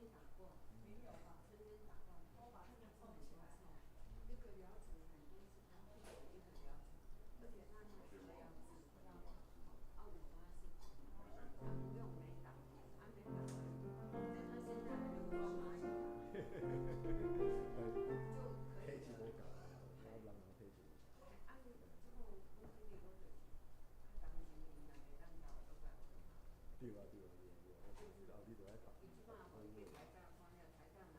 經打過，沒有吧？曾經打過。我把這個放起來。一個療程很多次，他不止一個療程，而且他那時候要自費。啊，我媽是，她不用沒打，啊沒打完，但他現在還能裝螞蟻，就可以體質無共，我人人體質無共。啊，這個阮弟弟我就是較擔心伊若袂當到，都怪我。對啊對啊對啊對啊，啊你就愛讀。伊這擺吼去台大看了，台大若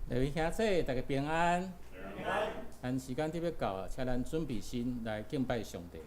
各位兄弟，大家平安。咱時間特別到啊，請咱準備心來敬拜上帝。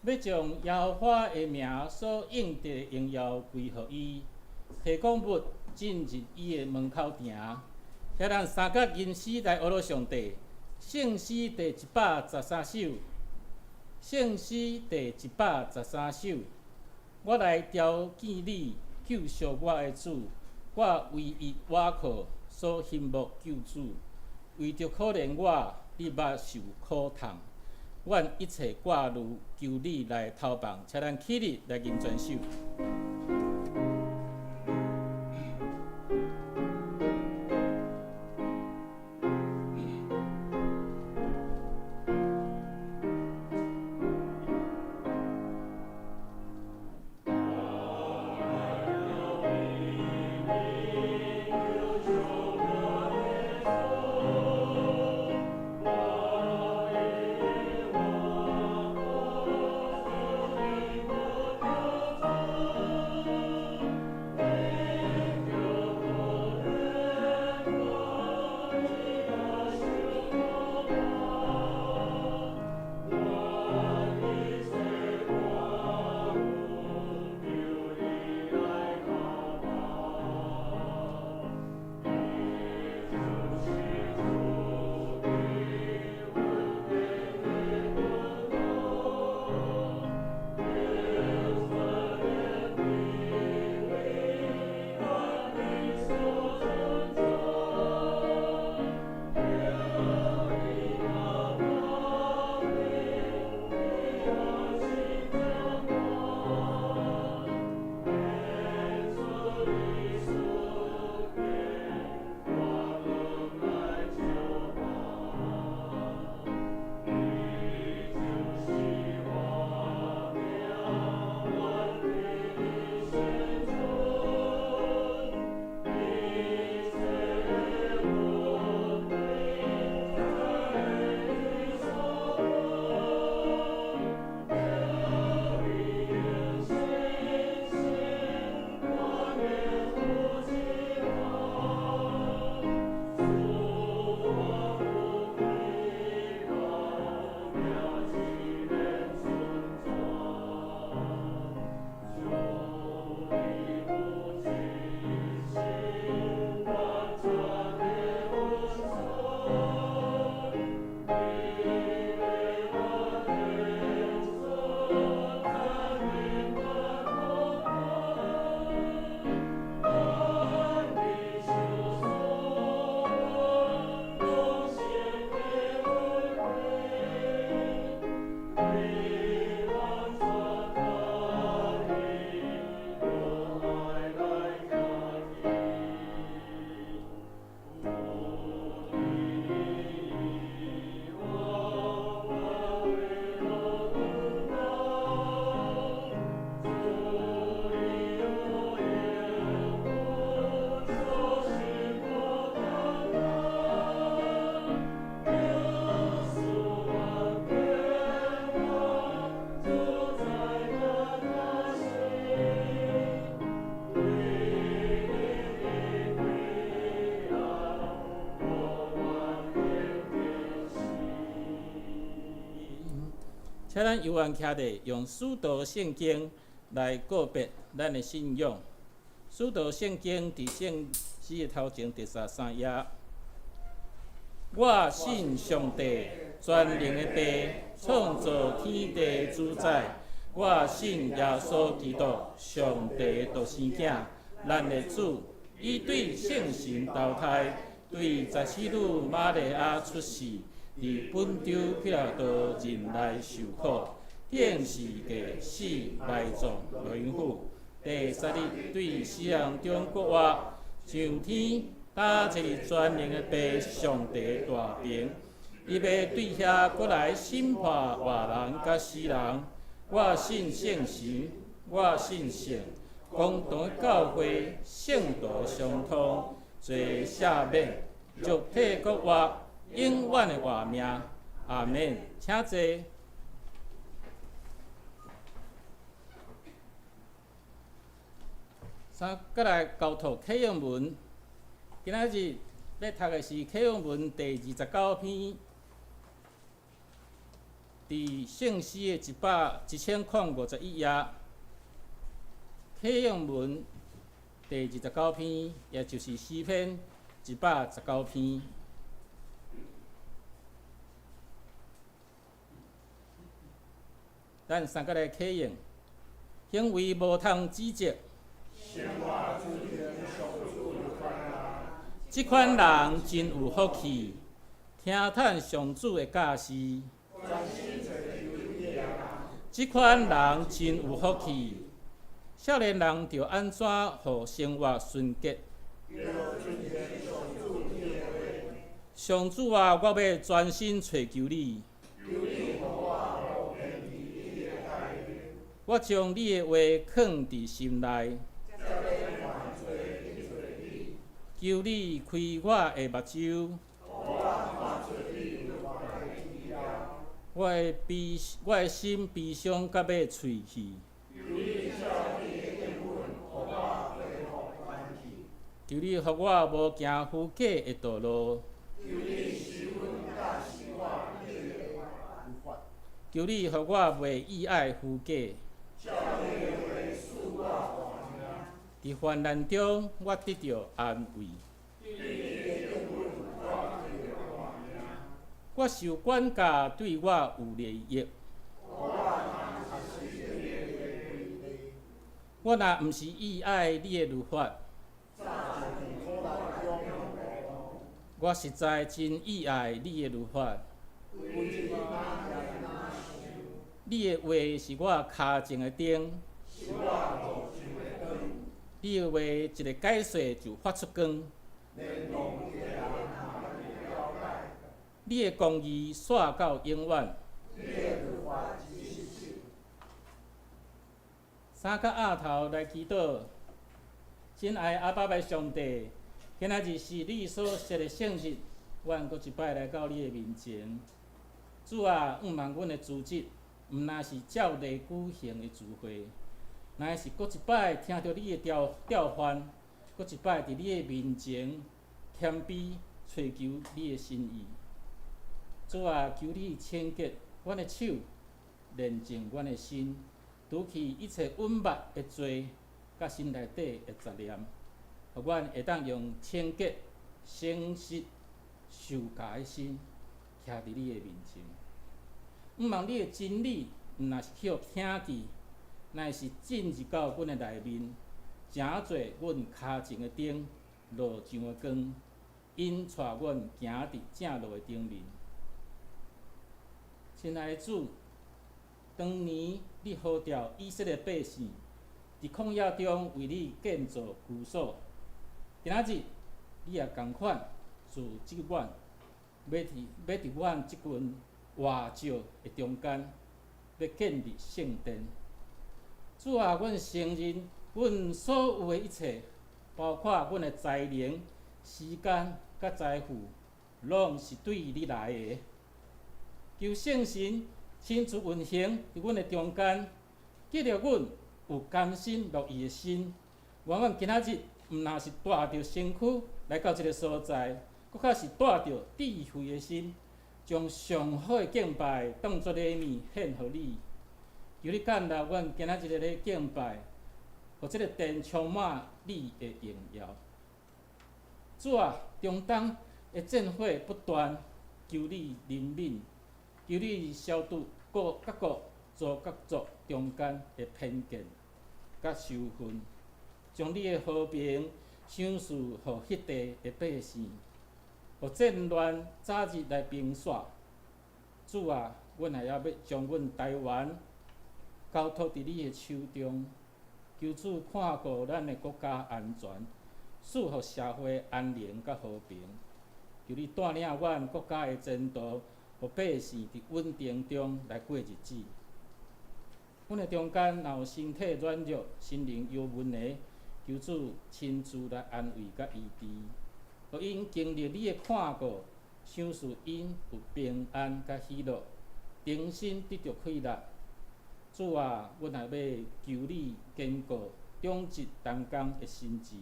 欲將耶和華的名所應得的榮耀歸予伊，提供物進入伊的門口埕。遐咱三角吟詩來呵咾上帝，聖詩第113首，聖詩第113首。我來朝見你，救贖我的主，我唯一倚靠，所欣慕救主。為著可憐我，你捌受苦痛。阮一切掛慮，求你來投放，請咱起立來吟全首。我請咱猶原徛咧，用使徒聖經來告別咱的信仰。使徒聖經佇聖詩的頭前第13頁。我信上帝，全能的父，創造天地的主宰。我信耶穌基督，上帝的獨生囝，咱的主。伊對聖神投胎，對十四女瑪利亞出世，佇本丟彼拉多忍耐受苦，釘十架死埋葬落陰府。第三日對死人中復活，上天，搭坐佇全能的父上帝大爿。伊欲對遐閣來審判活人佮死人。我信聖神，我信聖公同的教會，聖徒相通，罪赦免，肉體復活，永遠的活命。阿門。請坐。三，閣來交托啟應文。今仔日欲讀的是啟應文第29篇，佇聖詩的1051頁。啟應文第二十九篇，也就是詩篇119篇。咱三個來啟應，行為無通指責。這款人真有福氣，聽趁上主的教示。這款人真有福氣，少年人著按怎予生活純潔？上主啊，我欲專心揣求你。我將你的話囥佇心內。求你開我的目睭。我的心悲傷甲欲碎去。求你予我無行虛假的道路。求你予我袂意愛虛假。佇患難中，我得著安慰。我受管教對我有利益。我若毋是意愛你的律法，我實在真意愛你的律法。你的話是我跤前的燈，你的話一个解說就發出光。你的公義紲到永遠。三角額頭來祈禱，親愛阿爸的上帝，今仔日是你所設的聖日，阮閣一擺來到你的面前。主啊，向望阮的組織，毋但是照例舉行的聚會，乃是閣一擺聽著你的調調喚，閣一擺佇你的面前謙卑揣求你的心意。主啊，求你清潔阮的手，煉淨阮的心，除去一切隱密的罪，佮心內底的雜念，予阮會當用清潔、誠實、受教的心，徛佇你的面前。向望你的真理，毋若是去予聽見，乃是進入到阮的內面，成做阮跤前的燈，路上的光，引帶阮行佇正路的頂面。親愛的主，當年你呼召以色列百姓，佇曠野中為你建造居所。今仔日你也仝款，自這晚，欲佇阮這群活石的中間，欲建立聖殿。主啊，阮承認，阮所有的一切，包括阮的才能、時間佮財富，攏是對你來的。求聖神親自運行佇阮的中間，激勵阮有甘心樂意的心。願阮今仔日毋但是帶著身軀來到這个所在，閣較是帶著智慧的心，將上好的敬拜當作禮物獻予你。求你接納阮今仔日咧敬拜，予這个殿充滿你的榮耀。主啊，中東的戰火不斷，求你憐憫，求你消除各各國族佮族中間的偏見佮仇恨，將你的和平賞賜予彼地的百姓，予戰亂早日來平息。主啊，阮也猶欲將阮台灣交託佇你的手中，求主看顧咱的國家安全，賜予社會安寧佮和平。求你帶領阮國家的前途，予百姓佇穩定中來過日子。阮的中間若有身體軟弱、心靈憂悶的，求主親自來安慰佮醫治，予𪜶經歷你的看顧，賞賜𪜶有平安佮喜樂，重新得著氣力。主啊，阮也欲求你堅固長執同工的心志，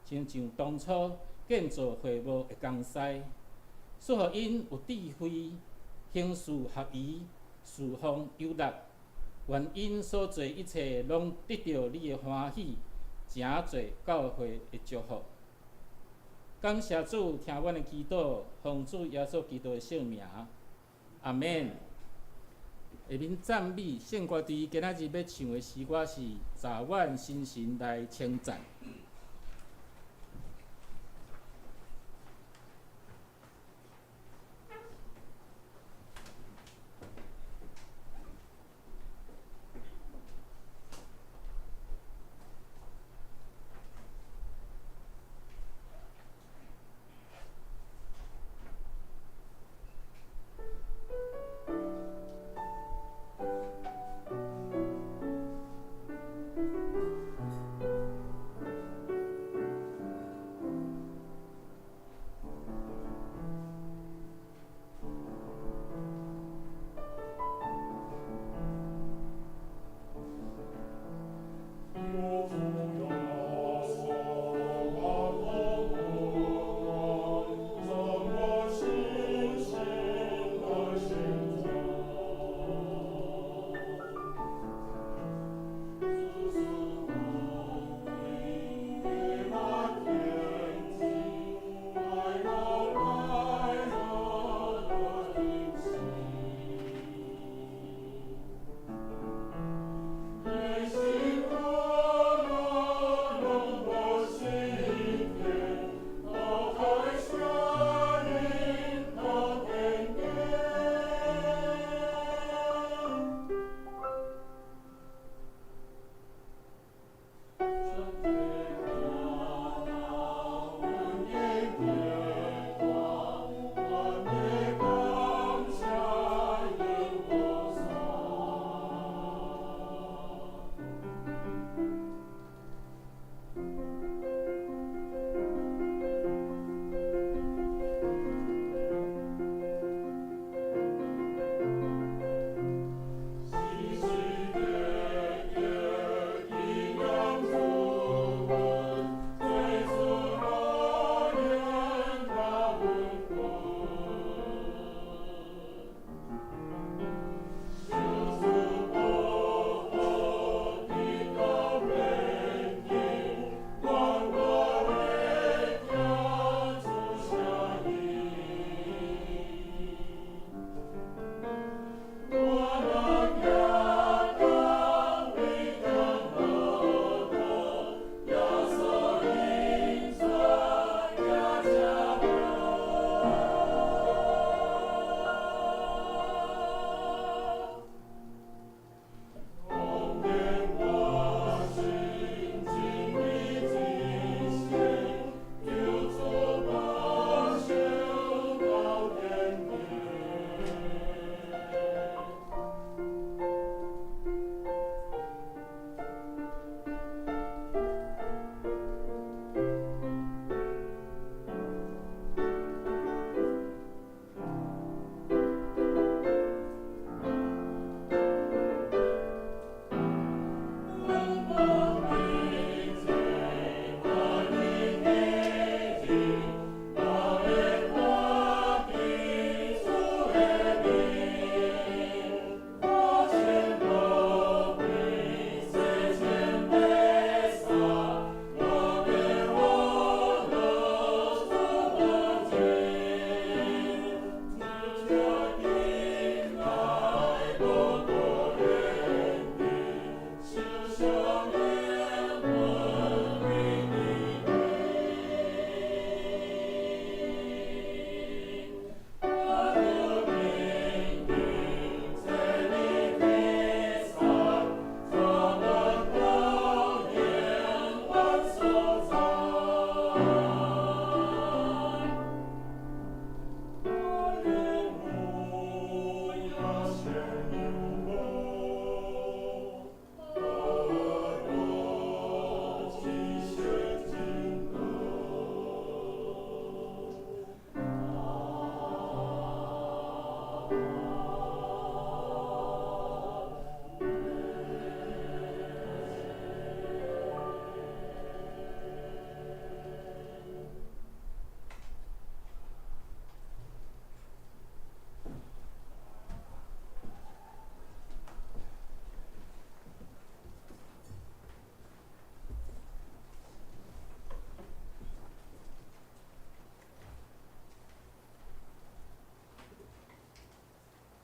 親像當初建造會幕的工師，賜予𪜶有智慧，行事合宜，事奉有力。願𪜶所做一切，攏得著你的歡喜，成做教會的祝福。感謝主，聽阮的祈禱，奉主耶穌基督的聖名，阿門。下面讚美聖歌隊今仔日欲唱的詩歌是《早晚新神來稱讚》。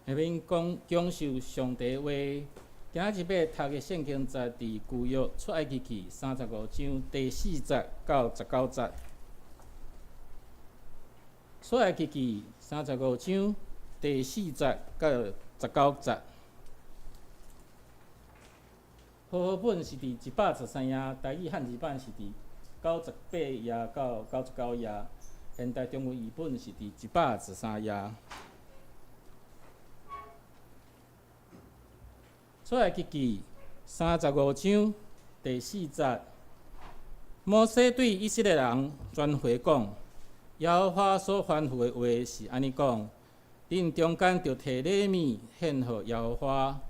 下面講享受上帝話。今仔日欲讀的聖經節佇舊約出埃及記35章第4節到19節。出埃及記三十五章第四節到十九節。和合本是佇113頁，台語漢字版是佇98頁到99頁，現代中文譯本是佇113頁。出埃及記三十五章第四節，摩西對以色列人傳回講：耶和華所吩咐的話是按呢講：恁中間著提禮物獻予耶和華，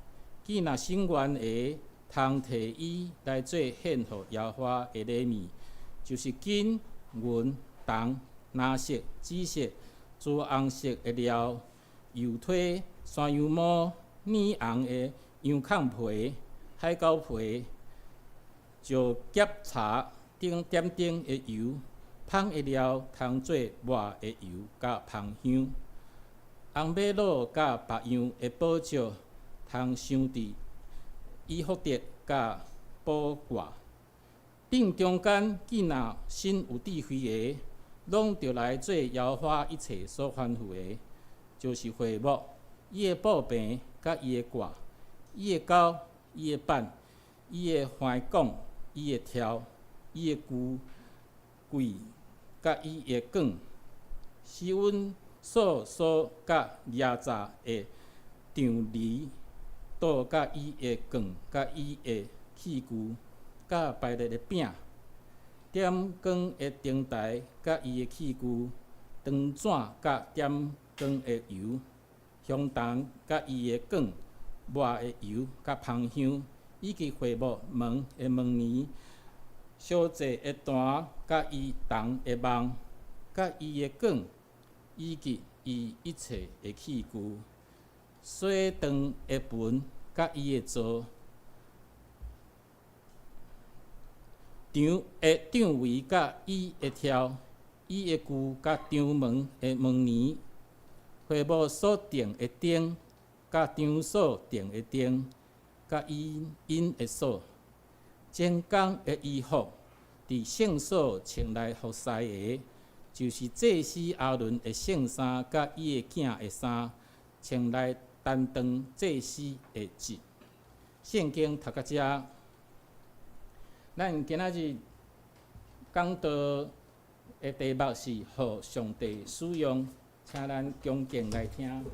既若心願的，通提伊來做獻予耶和華的禮物，就是金、銀、銅、藍色、紫色、朱紅色的料、油梯、山羊毛、染紅的羊紡皮、海狗皮、石夾柴頂點燈的油、芳的料，通做抹的油佮芳香。紅瑪瑙佮別樣的寶石，通鑲佇以弗得佮寶掛。恁中間既若心有智慧的，攏著來做耶和華一切所吩咐的，就是會幕、伊的布棚佮伊的掛、伊的鈎、伊的板、伊的橫摃、伊的柱、伊的具櫃佮伊的槓，施恩所所佮蜈紮的帳籬，桌佮伊的槓佮伊的器具，佮排列的餅，點光的燈臺佮伊的器具，長盞佮點光的油，香筒佮伊的槓，抹的油佮芳香，以及會幕門的門簾，燒祭的壇佮伊銅的網，佮伊的槓，以及伊一切的器具，洗搥的盆佮伊的槽，帳的帳帷佮伊的柱，伊的具佮帳門的門簾，會幕所釘的釘，佮場所釘的燈，佮伊𪜶的索，精工的衣服，佇聖所穿來服侍的，就是祭司亞倫的聖衫，佮伊的囝的衫，穿來擔當祭司的職。聖經讀到遮，咱今仔日講道的題目是予上帝使用，請咱恭敬來聽。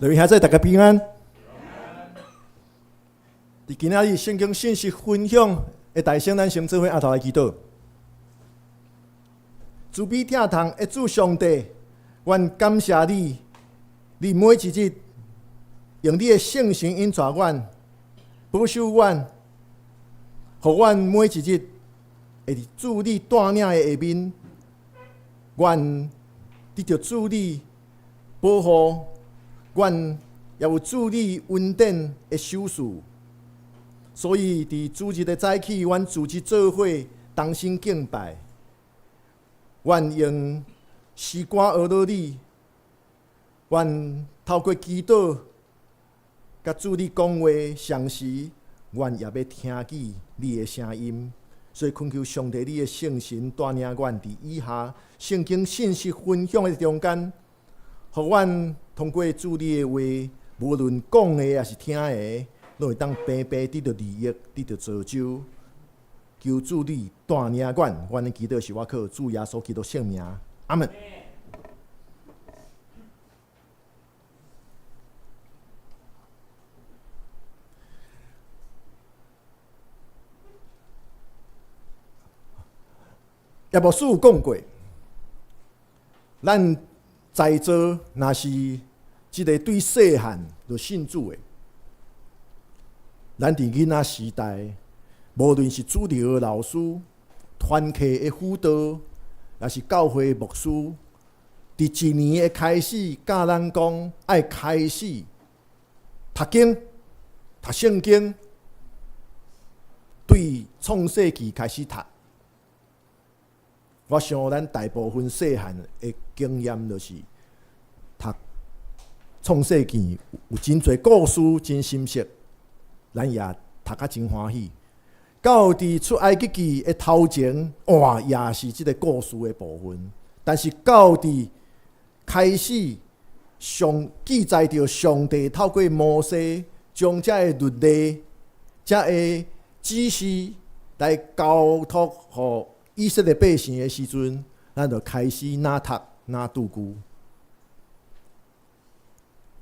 各位兄弟，大家平安。佇今仔日聖經信息分享的大先，咱先做伙阿頭來祈禱。慈悲疼痛的主上帝，阮感謝你，你每一日用你的聖神引導阮，保守阮，予阮每一日會佇主你帶領的下面，阮得著主你保護，阮也有主你恩典的賞賜。所以佇主日的早起，阮組織做伙同心敬拜。阮用詩歌呵咾你，阮透過祈禱，佮主你講話，同時，阮也欲聽見你的聲音。所以懇求上帝，你的聖神帶領阮佇以下聖經信息分享的中間，予阮通過主你的話，無論講的抑是聽的，攏會當平白得著利益，得著造就。求主你帶領阮，阮的祈禱是倚靠主耶穌基督聖名，阿門。葉牧師有講過，咱在座若是這个對細漢就信主的，咱佇囡仔時代，無論是主日的老師、團契的輔導，抑是教會牧師，佇一年的開始教咱講，愛開始讀經、讀聖經，對創世記開始讀。我想咱大部分細漢的經驗就是讀創世記有真濟故事真深色，咱也讀甲真歡喜。到佇出埃及記的頭前，哇，也是這個故事的部分。但是到佇開始上記載著上帝透過摩西將這个律例、這个指示來交託予以色列百姓的時陣，咱就開始哪讀哪拄句，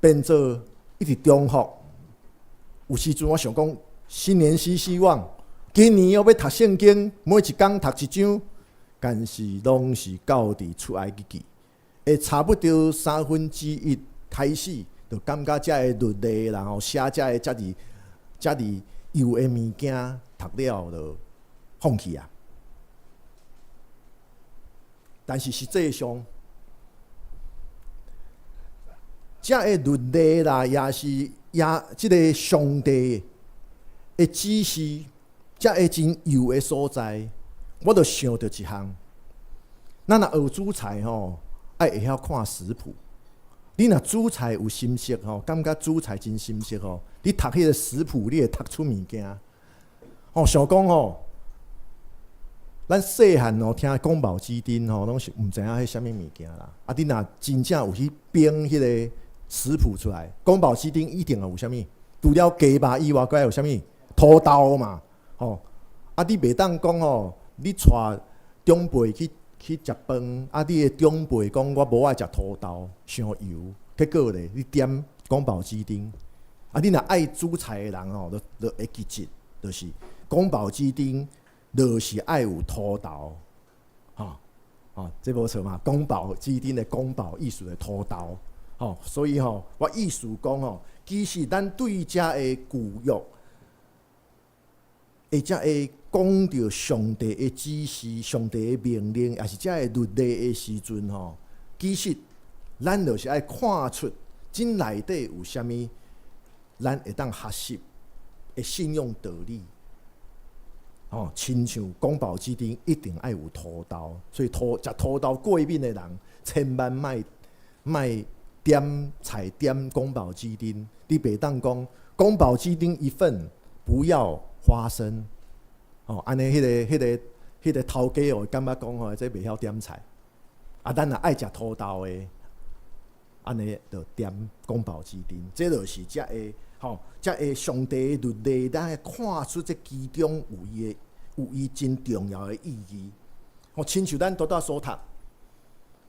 變做一直重複。有時陣我想講，新年新希望，今年我欲讀聖經，每一工讀一章，但是攏是到佇出埃及記，會差不多三分之一開始，就感覺這个律例，然後寫這个遮爾遮爾幼的物件，讀了就放棄啊。但是實際上，這个律例啦，也是也這个上帝的指示，這个真幼的所在，我就想著一項。咱若學煮菜吼，愛會曉看食譜。你若煮菜有心得吼，感覺煮菜真心得吼，你讀彼个食譜，你會讀出物件。吼，想講吼，咱細漢吼聽宮保雞丁吼，攏是毋知影彼啥物物件啦。啊，你若真正有去編彼个食譜出來，宮保雞丁一定有啥物？除了雞肉以外，閣愛有啥物？土豆嘛，吼。啊，你袂當講吼，你帶長輩去食飯，啊，你的長輩講我無愛食土豆，傷油，結果咧，你點宮保雞丁。啊，你若愛煮菜的人吼，就會記得，就是宮保雞丁，就是愛有土豆，吼，吼，這無錯嘛。宮保雞丁的宮保意思的土豆，吼，所以吼，我意思講吼，其實咱對這个舊約，會才會講著上帝的指示、上帝的命令，也是這个律例的時陣吼，其實咱就是愛看出這內底有啥物，咱會當學習的信仰道理。吼，親像宮保雞丁一定愛有土豆，所以食土豆過敏的人，千萬莫莫點菜點宮保雞丁。你袂當講宮保雞丁一份，不要花生。吼，按呢彼個頭家哦，會感覺講吼，這袂曉點菜。啊，咱若愛食土豆的，按呢就點宮保雞丁。這就是這个吼，這个上帝的律例，咱會看出這其中有伊真重要的意義。吼，親像咱拄才所讀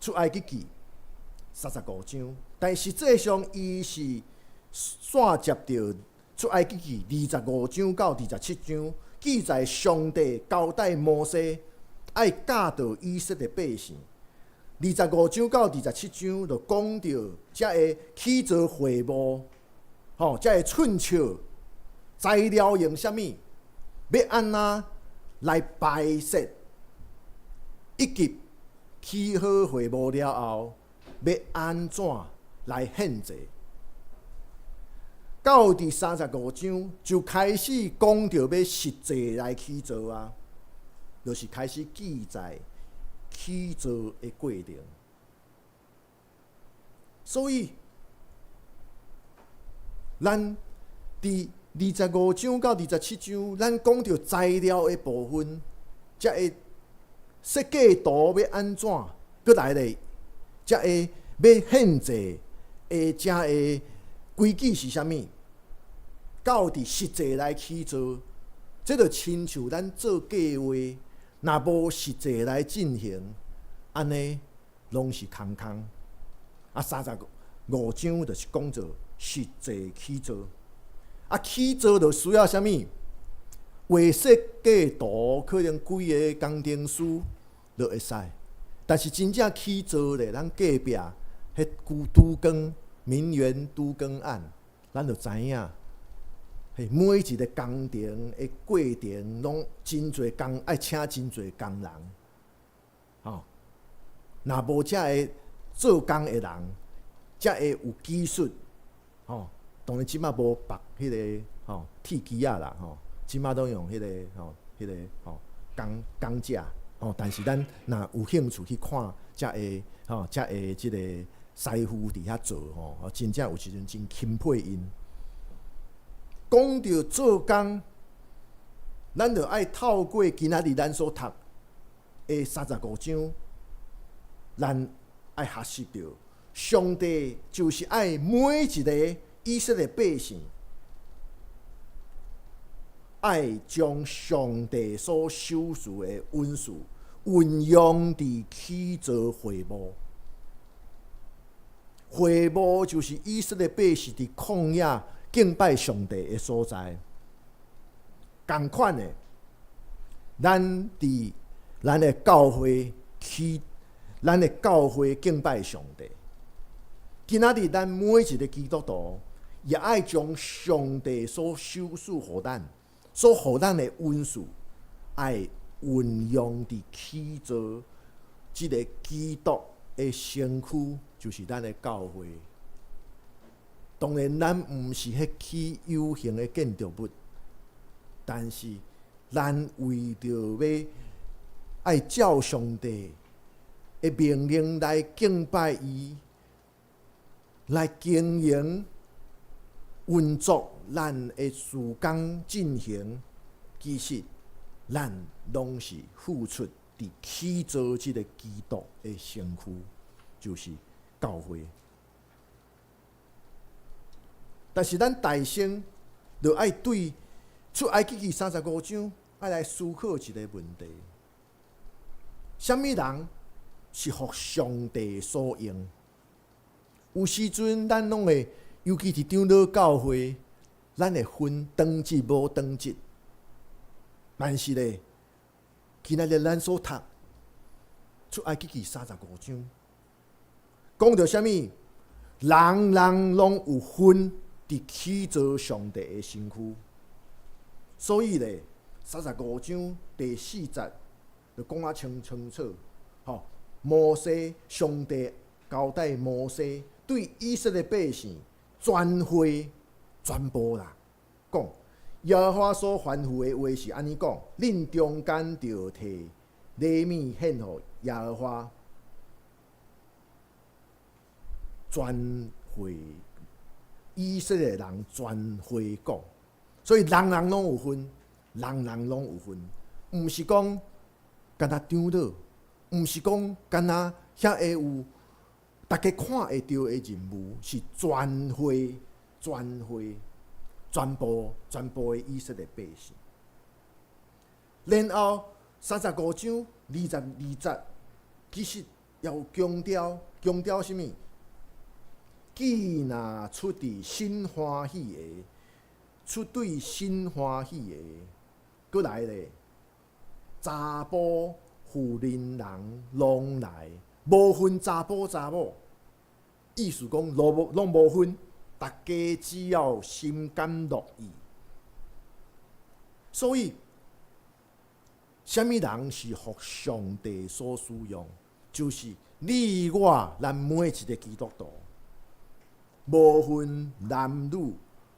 出埃及記35章，但實際上伊是線接著出埃及記25章到27章，記載上帝交代摩西愛教導以色列百姓。25章到27章就講著這个起造會幕，吼，這个寸尺材料用啥物，欲按怎來擺設，以及起好會幕了後，欲按怎來獻祭。到第三十五章就開始講著欲實際來起造啊，就是開始記載起造的過程。所以，咱佇二十五章到27章，咱講著材料的部分，才會設計圖欲按怎，閣來咧，才會欲獻祭的這个規矩是啥物？到佇實際來起造，這就親像咱做計劃，若無實際來進行，按呢攏是空空。啊，三十五章就是講做實際起造。啊，起造就需要啥物？畫設計圖可能幾个工程師就會使，但是真正起造咧，咱隔壁彼都更民權都更案，咱就知影，彼每一个工程的過程，攏真濟工，愛請真濟工人，吼。若無遮个做工的人，才會有技術，吼。當然，這馬無縛彼个吼鐵枝仔啦，吼，這馬攏用彼個吼，彼個吼鋼鋼架，吼。吼，但是咱若有興趣去看，才會吼，才會這個師傅佇遐做吼，真正有時陣真欽佩𪜶。講著做工，咱著愛透過今仔日咱所讀的三十五章，咱愛學習著，上帝就是愛每一个以色列百姓，愛將上帝所賞賜的恩賜運用佇起造會幕。會幕就是以色列百姓佇曠野敬拜上帝的所在。仝款的，咱佇咱的教會起，咱的教會敬拜上帝。今仔日咱每一个基督徒，也愛將上帝所賞賜予咱、所予咱的恩賜，愛運用佇起造這个基督的身軀，就是咱的教會。當然，咱毋是彼起有形的建築物，但是咱為著欲愛照上帝的命令來敬拜伊，來經營運作咱的事工進行，其實咱攏是付出佇起造這个基督的身軀，就是教會。但是咱大先著愛對出埃及記三十五章，愛來思考一個問題：啥物人是予上帝所用？有時陣咱攏會，尤其是長老教會，咱會分長執無長執。但是咧，今仔日咱所讀出埃及記三十五章，講著啥物？人人攏有份佇起造上帝的身軀，所以咧，三十五章第四節就講啊清清楚，吼，摩西上帝交代摩西對以色列百姓全會全部啦，講耶和華所吩咐的話是按呢講：恁中間著提禮物獻予耶和華，全會以色列人全會講，所以人人攏有份，人人攏有份，毋是講干焦長老，毋是講干焦遐會有逐家看會著的任務，是全會、全會、全部、全部的以色列百姓。然後三十五章二十二節，其實也有強調，強調啥物？既若出佇心歡喜的，出對心歡喜的，閣來咧，查埔婦人人攏來，無分查埔查某，意思講攏無攏無分，逐家只要心甘樂意。所以，啥物人是予上帝所使用？就是你我咱每一个基督徒。無分男女，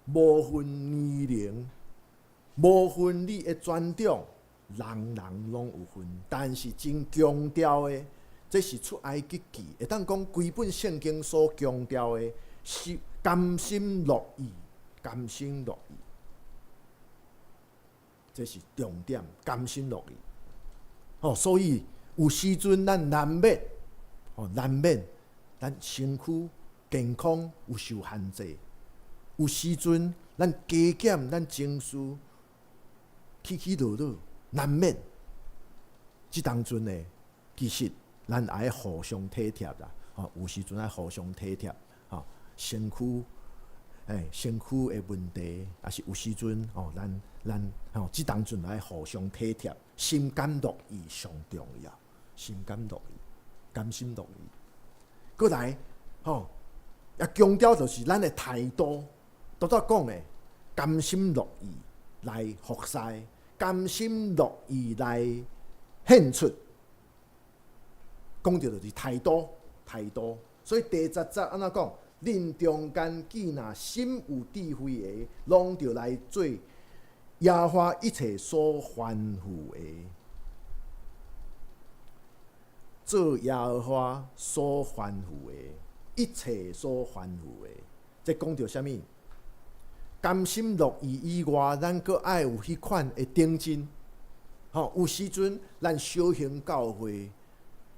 無分年齡，無分你的專長，人人攏有份。但是真強調的，這是出埃及記，會當講規本聖經所強調的，是甘心樂意，甘心樂意，這是重點，甘心樂意。哦，所以有時陣咱難免，哦，難免咱身軀健康有受限制，有時陣咱加減，咱情緒起起落落，難免。這當陣呢，其實咱愛互相體貼啦，吼，有時陣愛互相體貼，吼，身軀，欸，身軀的問題，抑是有時陣，吼，咱咱吼，這當陣愛互相體貼，心甘樂意上重要，心甘樂意，甘心樂意。閣來，吼。也強調就是咱的態度，拄才講的，甘心樂意來服侍，甘心樂意來獻出，講著就是態度，態度。所以第十節按怎講？恁中間既若心有智慧的，攏著來做耶和華一切所吩咐的。做耶和華所吩咐的，一切所吩咐的。這講著啥物？甘心樂意以外，咱閣愛有彼款的長進。吼，有時陣咱小型教會，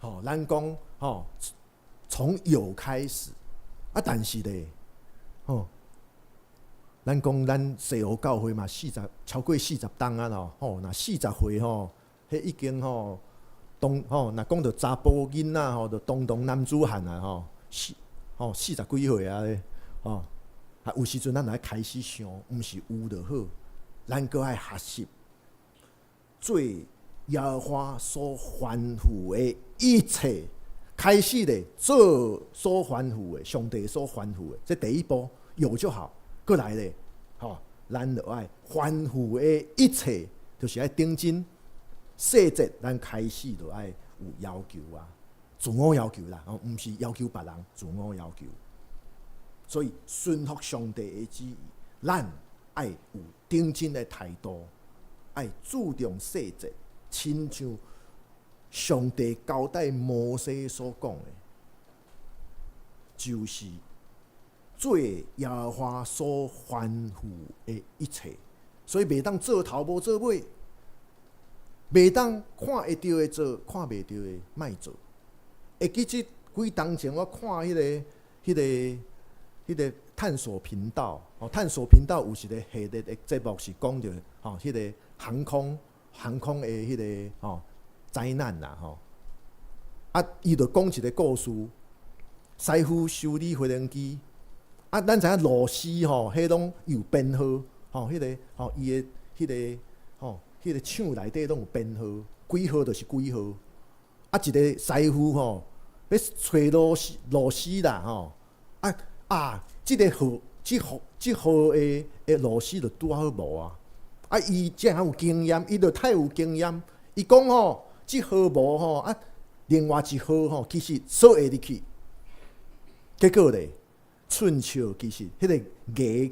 吼，咱講吼，從有開始，啊，但是咧，吼，咱講咱西湖教會嘛，四十超過四十冬啊咯，吼，若四十歲吼，彼已經吼，當吼，若講著查埔囡仔吼，就當當男子漢啊吼，四吼四十幾歲啊咧，吼，啊有時陣咱愛開始想，毋是有就好，咱閣愛學習做耶和華所吩咐的一切，開始咧做所吩咐的，上帝所吩咐的，這第一步有就好。閣來咧，吼，咱就愛吩咐的一切，就是愛長進細節，咱開始就愛有要求啊，自我要求啦，吼，毋是要求別人，自我要求。所以順服上帝的旨意，咱愛有長進的態度，愛注重細節，親像上帝交代摩西所講的，就是做耶和華所吩咐的一切，所以袂當做頭無做尾，袂當看會著的做，看袂著的莫做。會記這幾冬前我看彼個探索頻道，哦，探索頻道有一個系列的節目是講著吼，彼個航空的彼個吼災難啦吼。啊，伊就講一個故事，師傅修理飛行機。啊，咱知影螺絲吼，彼攏有編號，吼，彼個吼，伊的彼個吼，彼個廠內底攏有編號，幾號就是幾號。啊，一個師傅吼，欲揣螺絲啦吼，啊啊，這個號，這號這號的螺絲就拄好無啊。啊，伊遮有經驗，伊就太有經驗。伊講吼，這號無吼，啊，另外一號吼，其實鎖會入去。結果咧，寸尺其實彼個牙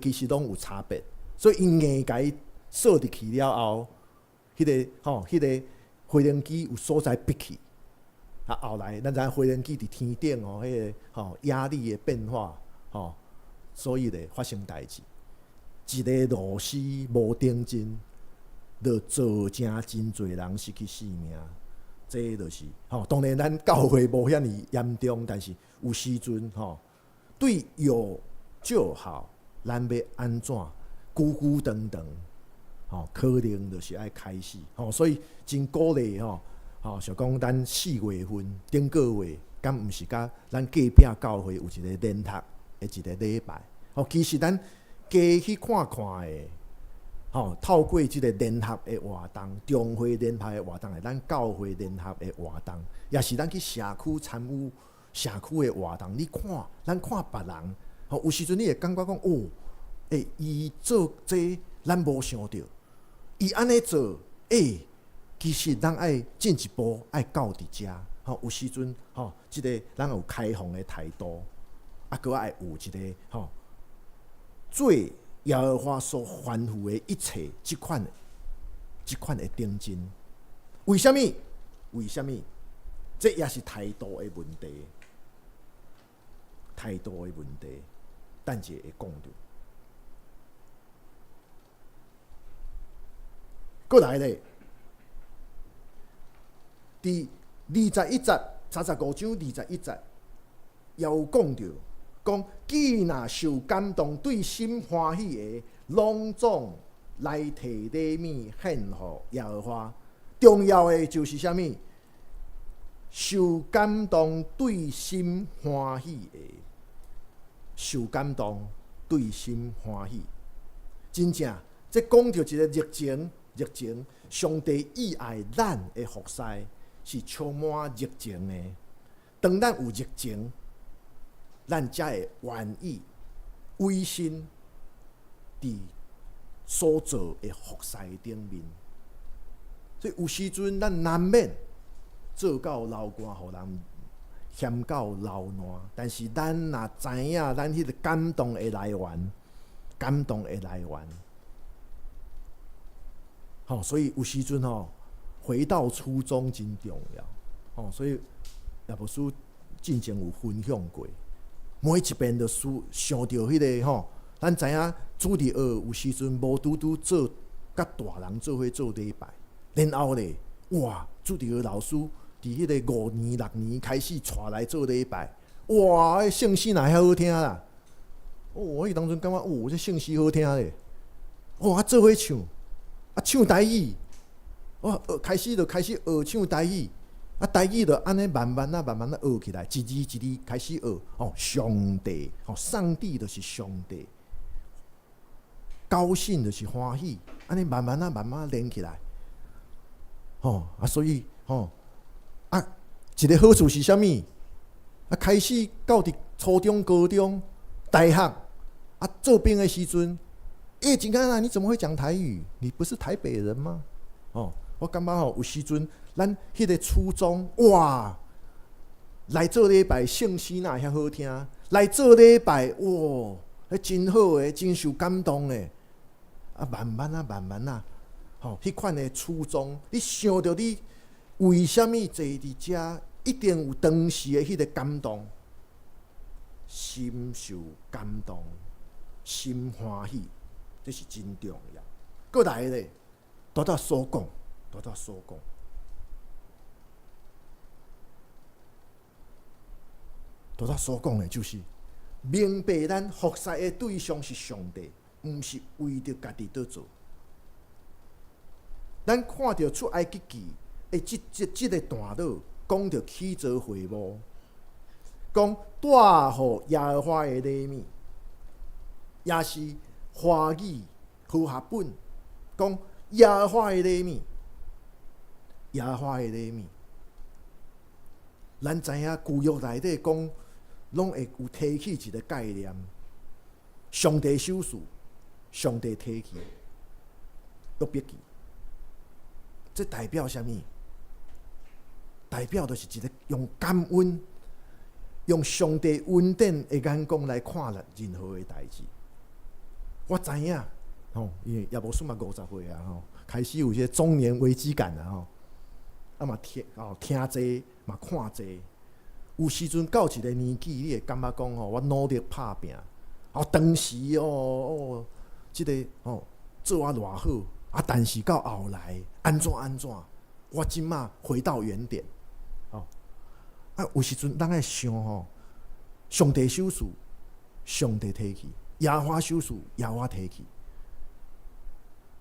其實攏有差別，所以𪜶硬共伊鎖入去了後，彼個吼，彼個飛行機有所在逼去。啊，後來咱知影飛行機佇天頂吼，彼個吼壓力的變化吼，所以咧發生代誌。一个螺絲無長進，就造成真濟人失去性命。這就是吼，當然咱教會無遐爾嚴重，但是有時陣吼，對有就好，咱欲按怎久久長長，吼，可能就是愛開始吼，所以真鼓勵吼，吼，想講咱四月份頂個月，敢毋是佮咱隔壁教會有一個聯合的一個禮拜，吼，其實咱加去看看的，吼，透過這個聯合的活動，中會聯合的活動，咱教會聯合的活動，也是咱去社區參與社區的活動。你看，咱看別人，吼，有時陣你會感覺講，哦，欸，伊做這咱無想著，伊按呢做，欸，其實咱愛進一步愛到佇遮，吼，有時陣，吼，這個咱有開放的態度，啊，閣愛有一個，吼，做耶和華所吩咐的一切，這款的長進，為啥物？為啥物？這也是態度的問題，態度的問題。等者會講著。閣來咧，佇二十一節、三十五章二十一節，也有講著。講既若受感動，對心歡喜的，攏總來提禮物獻予耶和華。重要的就是啥物？受感動對心歡喜的，受感動對心歡喜。真正，這講著一個熱情，熱情。上帝意愛咱的服侍是充滿熱情的。當咱有熱情，咱才會願意委身佇所做的服侍頂面。所以有時陣咱難免做到流汗，予人嫌到流爛。但是咱若知影咱彼個感動的來源，感動的來源，吼，所以有時陣吼，回到初衷真重要。吼，所以耶牧師進前有分享過，每一遍就思想著彼個吼，咱知影主日學有時陣無拄拄做佮大人做伙做禮拜，然後咧，哇！主日學老師佇彼個五年六年開始帶來做禮拜，哇！彼聖詩哪遐好聽啦！哦，我彼當陣感覺，哦，這聖詩好聽咧！哦，啊做伙唱，啊唱台語，哦，開始就開始學唱台語。啊，台語就按呢慢慢仔、慢慢仔學起來，一字一字開始學。哦，上帝，哦，上帝就是上帝，高興就是歡喜，按呢慢慢仔、慢慢仔練起來。吼啊，所以吼啊，一個好處是啥物？啊，開始到佇初中、高中、大學啊，做兵的時陣，欸，真簡單，你怎麼會講台語？你不是台北人嗎？哦，我感覺吼，有時陣咱彼個初衷，哇，來做禮拜聖詩哪遐好聽，來做禮拜，哇，彼真好的，真受感動的。啊，慢慢啊，慢慢啊，吼，彼款的初衷，你想著你為啥物坐佇遮，一定有當時的彼個感動，心受感動，心歡喜，這是真重要。閣來咧，拄才所講，拄才所講，拄才所講的就是明白咱服侍的對象是上帝，毋是為著家己佇做。咱看著出埃及記的這個段落，講著起座會幕，講帶予耶和華的禮物，也是華語和合本講耶和華的禮物，耶和華的禮物。咱知影舊約內底講，攏會有提起一個概念：上帝賞賜，上帝提去，約伯記。這代表啥物？代表就是一個用感恩、用上帝恩典的眼光來看任何的代誌。我知影，吼，因為耶牧師嘛五十歲啊，吼，開始有這中年危機感啊，吼，啊嘛聽哦聽濟嘛看濟，有時陣到一個年紀，你會感覺講吼，我努力拍拚，哦，當時哦哦，這個哦做啊偌好，啊，但是到後來按怎按怎，我這馬回到原點，哦，啊，有時陣咱愛想吼，上帝賞賜，上帝提去，耶和華賞賜，耶和華提去。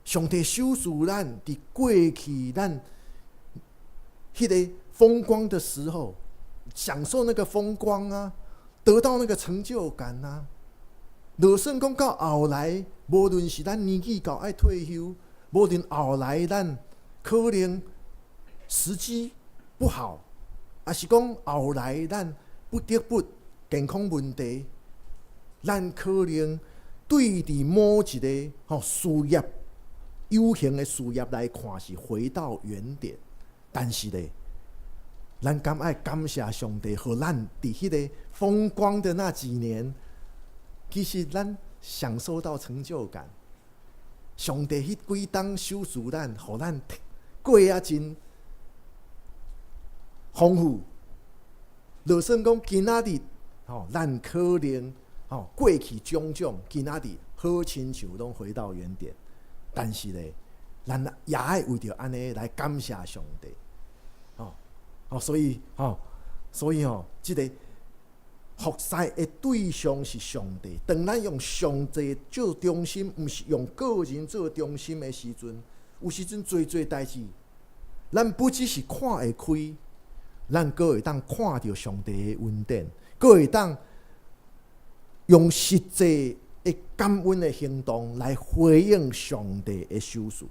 上帝賞賜咱佇過去咱彼個風光的時候，享受那個風光啊，得到那個成就感啊。就算講到後來，無論是咱年紀到愛退休，無論後來咱可能時機不好，抑是講後來咱不得不健康問題，咱可能對佇某一個吼事業有形的事業來看是回到原點，但是咧，咱敢愛感謝上帝，予咱佇彼個風光的那幾年，其實咱享受到成就感。上帝彼幾冬賞賜咱，予咱過啊真豐富。就算講今仔日吼，咱可能吼過去種種，今仔日好親像攏回到原點，但是咧，咱也愛為著按呢來感謝上帝，吼，哦，所以吼，所以吼，這個服侍的對象是上帝。當咱用上帝做中心，毋是用個人做中心的時陣，有時陣濟濟代誌，咱不只是看會開，咱閣會當看著上帝的恩典，閣會當用實際的感恩的行動來回應上帝的賞賜。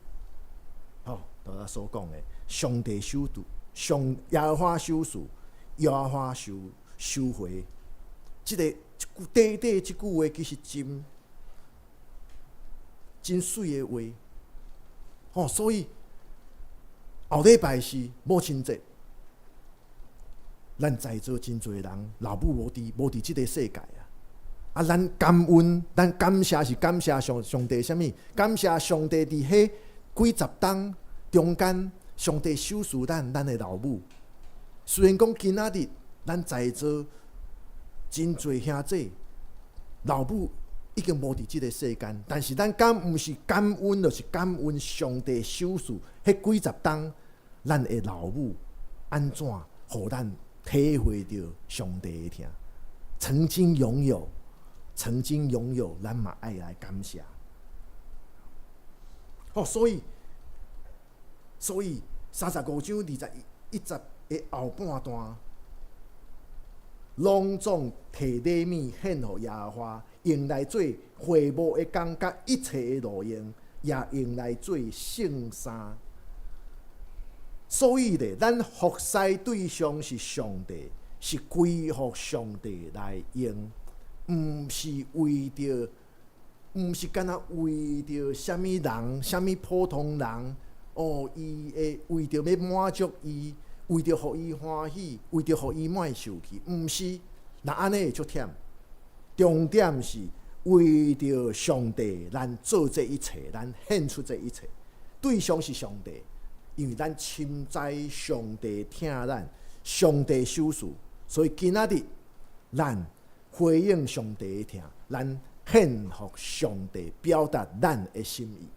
吼，拄才所講的，上帝賞賜，上耶和華賞賜，耶和華收收回。這個短短這句話其實真真媠的話。吼，所以後禮拜是母親節，咱在座真濟人老母無佇這個世界啊。啊，咱感恩，咱感謝是感謝上上帝啥物？感謝上帝佇彼幾十冬中間，上帝賞賜咱咱的老母。雖然講今仔日咱在座真濟兄姊老母已經無佇這个世間，但是咱敢毋是感恩，就是感恩上帝賞賜彼幾十冬，咱的老母按怎予咱體會著上帝的疼。曾經擁有，曾經擁有，咱嘛愛來感謝。哦，所以35章21節的後半段，攏總提禮物獻予耶和華，用來做會幕的工佮一切的路用，也用來做聖衫。所以咧，咱服侍對象是上帝，是歸予上帝來用，毋是為著，毋是干焦為著啥物人、啥物普通人，哦，伊會為著欲滿足伊，為著予伊歡喜，為著予伊莫受氣，毋是，若按呢會足忝。重點是為著上帝，咱做這一切，咱獻出這一切，對象是上帝，因為咱深知上帝疼咱，上帝賞賜，所以今仔日咱回應上帝的疼，咱獻予上帝，表達咱的心意。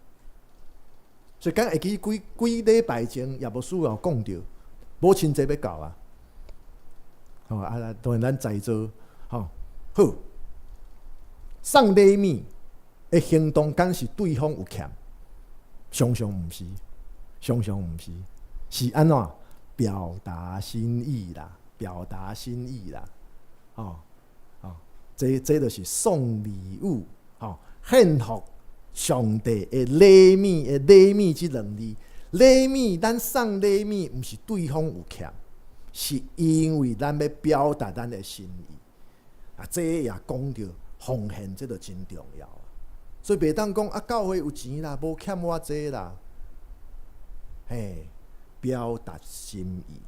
所以敢會記幾幾禮拜前葉牧師有講著，母親節欲到啊，吼啊！當然咱在座吼好送禮物的行動，敢是對方有欠？常常毋是，常常毋是，是按怎表達心意啦？表達心意啦，吼吼，這就是送禮物，吼獻予上帝的禮物的禮物這兩字，禮物咱送禮物，毋是對方有欠，是因為咱欲表達咱的心意。啊，這也講著奉獻，這就真重要。所以袂當講啊，教會有錢啦，無欠我這啦。嘿，表達心意，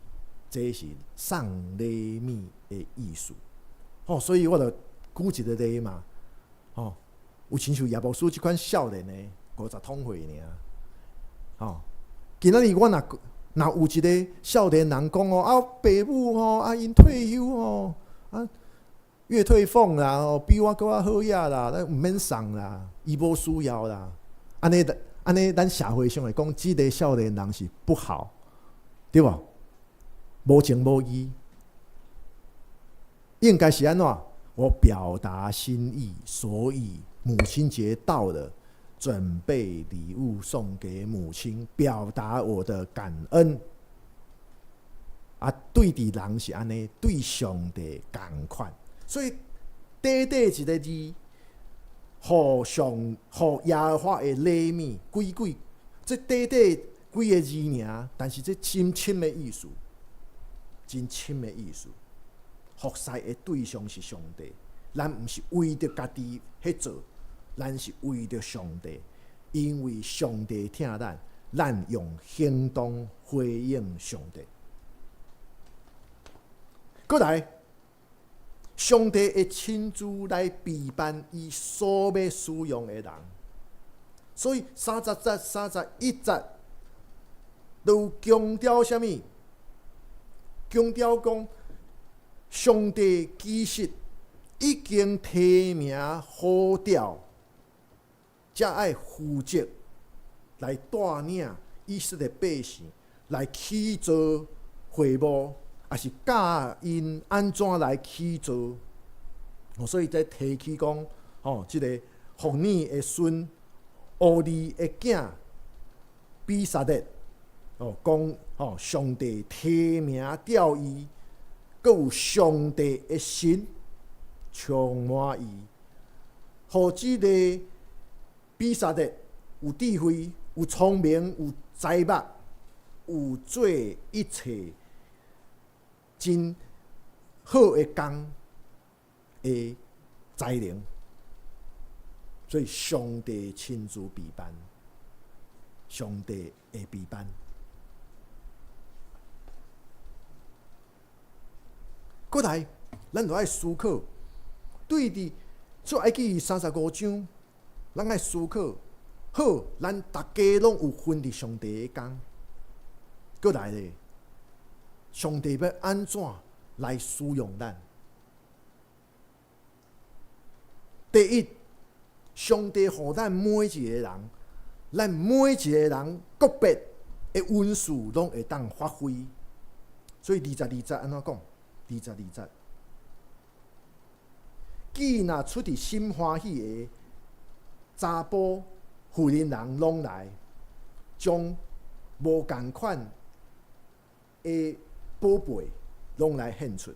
這是送禮物的意思。吼，所以我就舉一個例嘛，吼，有親像葉牧師這款少年的50通歲爾，吼，今仔日我若若有一個少年人講哦，啊，爸母吼，啊，𪜶退休吼，啊，月退俸啦，吼，比我閣較好額啦，咱毋免送啦，伊無需要啦，按呢按呢，咱社會上會講，這個少年人是不好，對無？無情無義，應該是按怎？我表達心意，所以母親節到了，準備禮物送給母親，表達我的感恩。啊，對佇人是按呢，對上帝仝款，所以短短一个字，予上予耶和華的禮物，幾幾，這短短幾个字爾，但是這真深的意思，真深的意思。服侍的對象是上帝，咱毋是為著家己去做，咱是為著上帝，因為上帝疼咱，咱用行動回應上帝。閣來，上帝會親自來備辦伊所欲使用的人，所以30節、31節都強調啥物？強調講，上帝其實已經提名呼召，才愛負責來帶領以色列百姓來起造會幕，抑是教𪜶按怎來起造。所以才提起講，吼，這个戶珥的孫烏利的囝比撒列，哦，講吼，上帝提名調伊，閣有上帝的神充滿伊，予這个比撒列有智慧、有聰明、有才目，有做一切真好的工的才能，所以上帝親自備辦，上帝會備辦。閣來，咱就愛思考，對佇出埃及35章，咱愛思考，好，咱逐家攏有分佇上帝的工。閣來咧，上帝欲按怎來使用咱。第一，上帝予咱每一个人，咱每一个人個別的恩賜攏會當發揮。所以22節按怎講？22節，既若出佇心歡喜的查埔婦人人攏來，將無仝款的寶貝攏來獻出。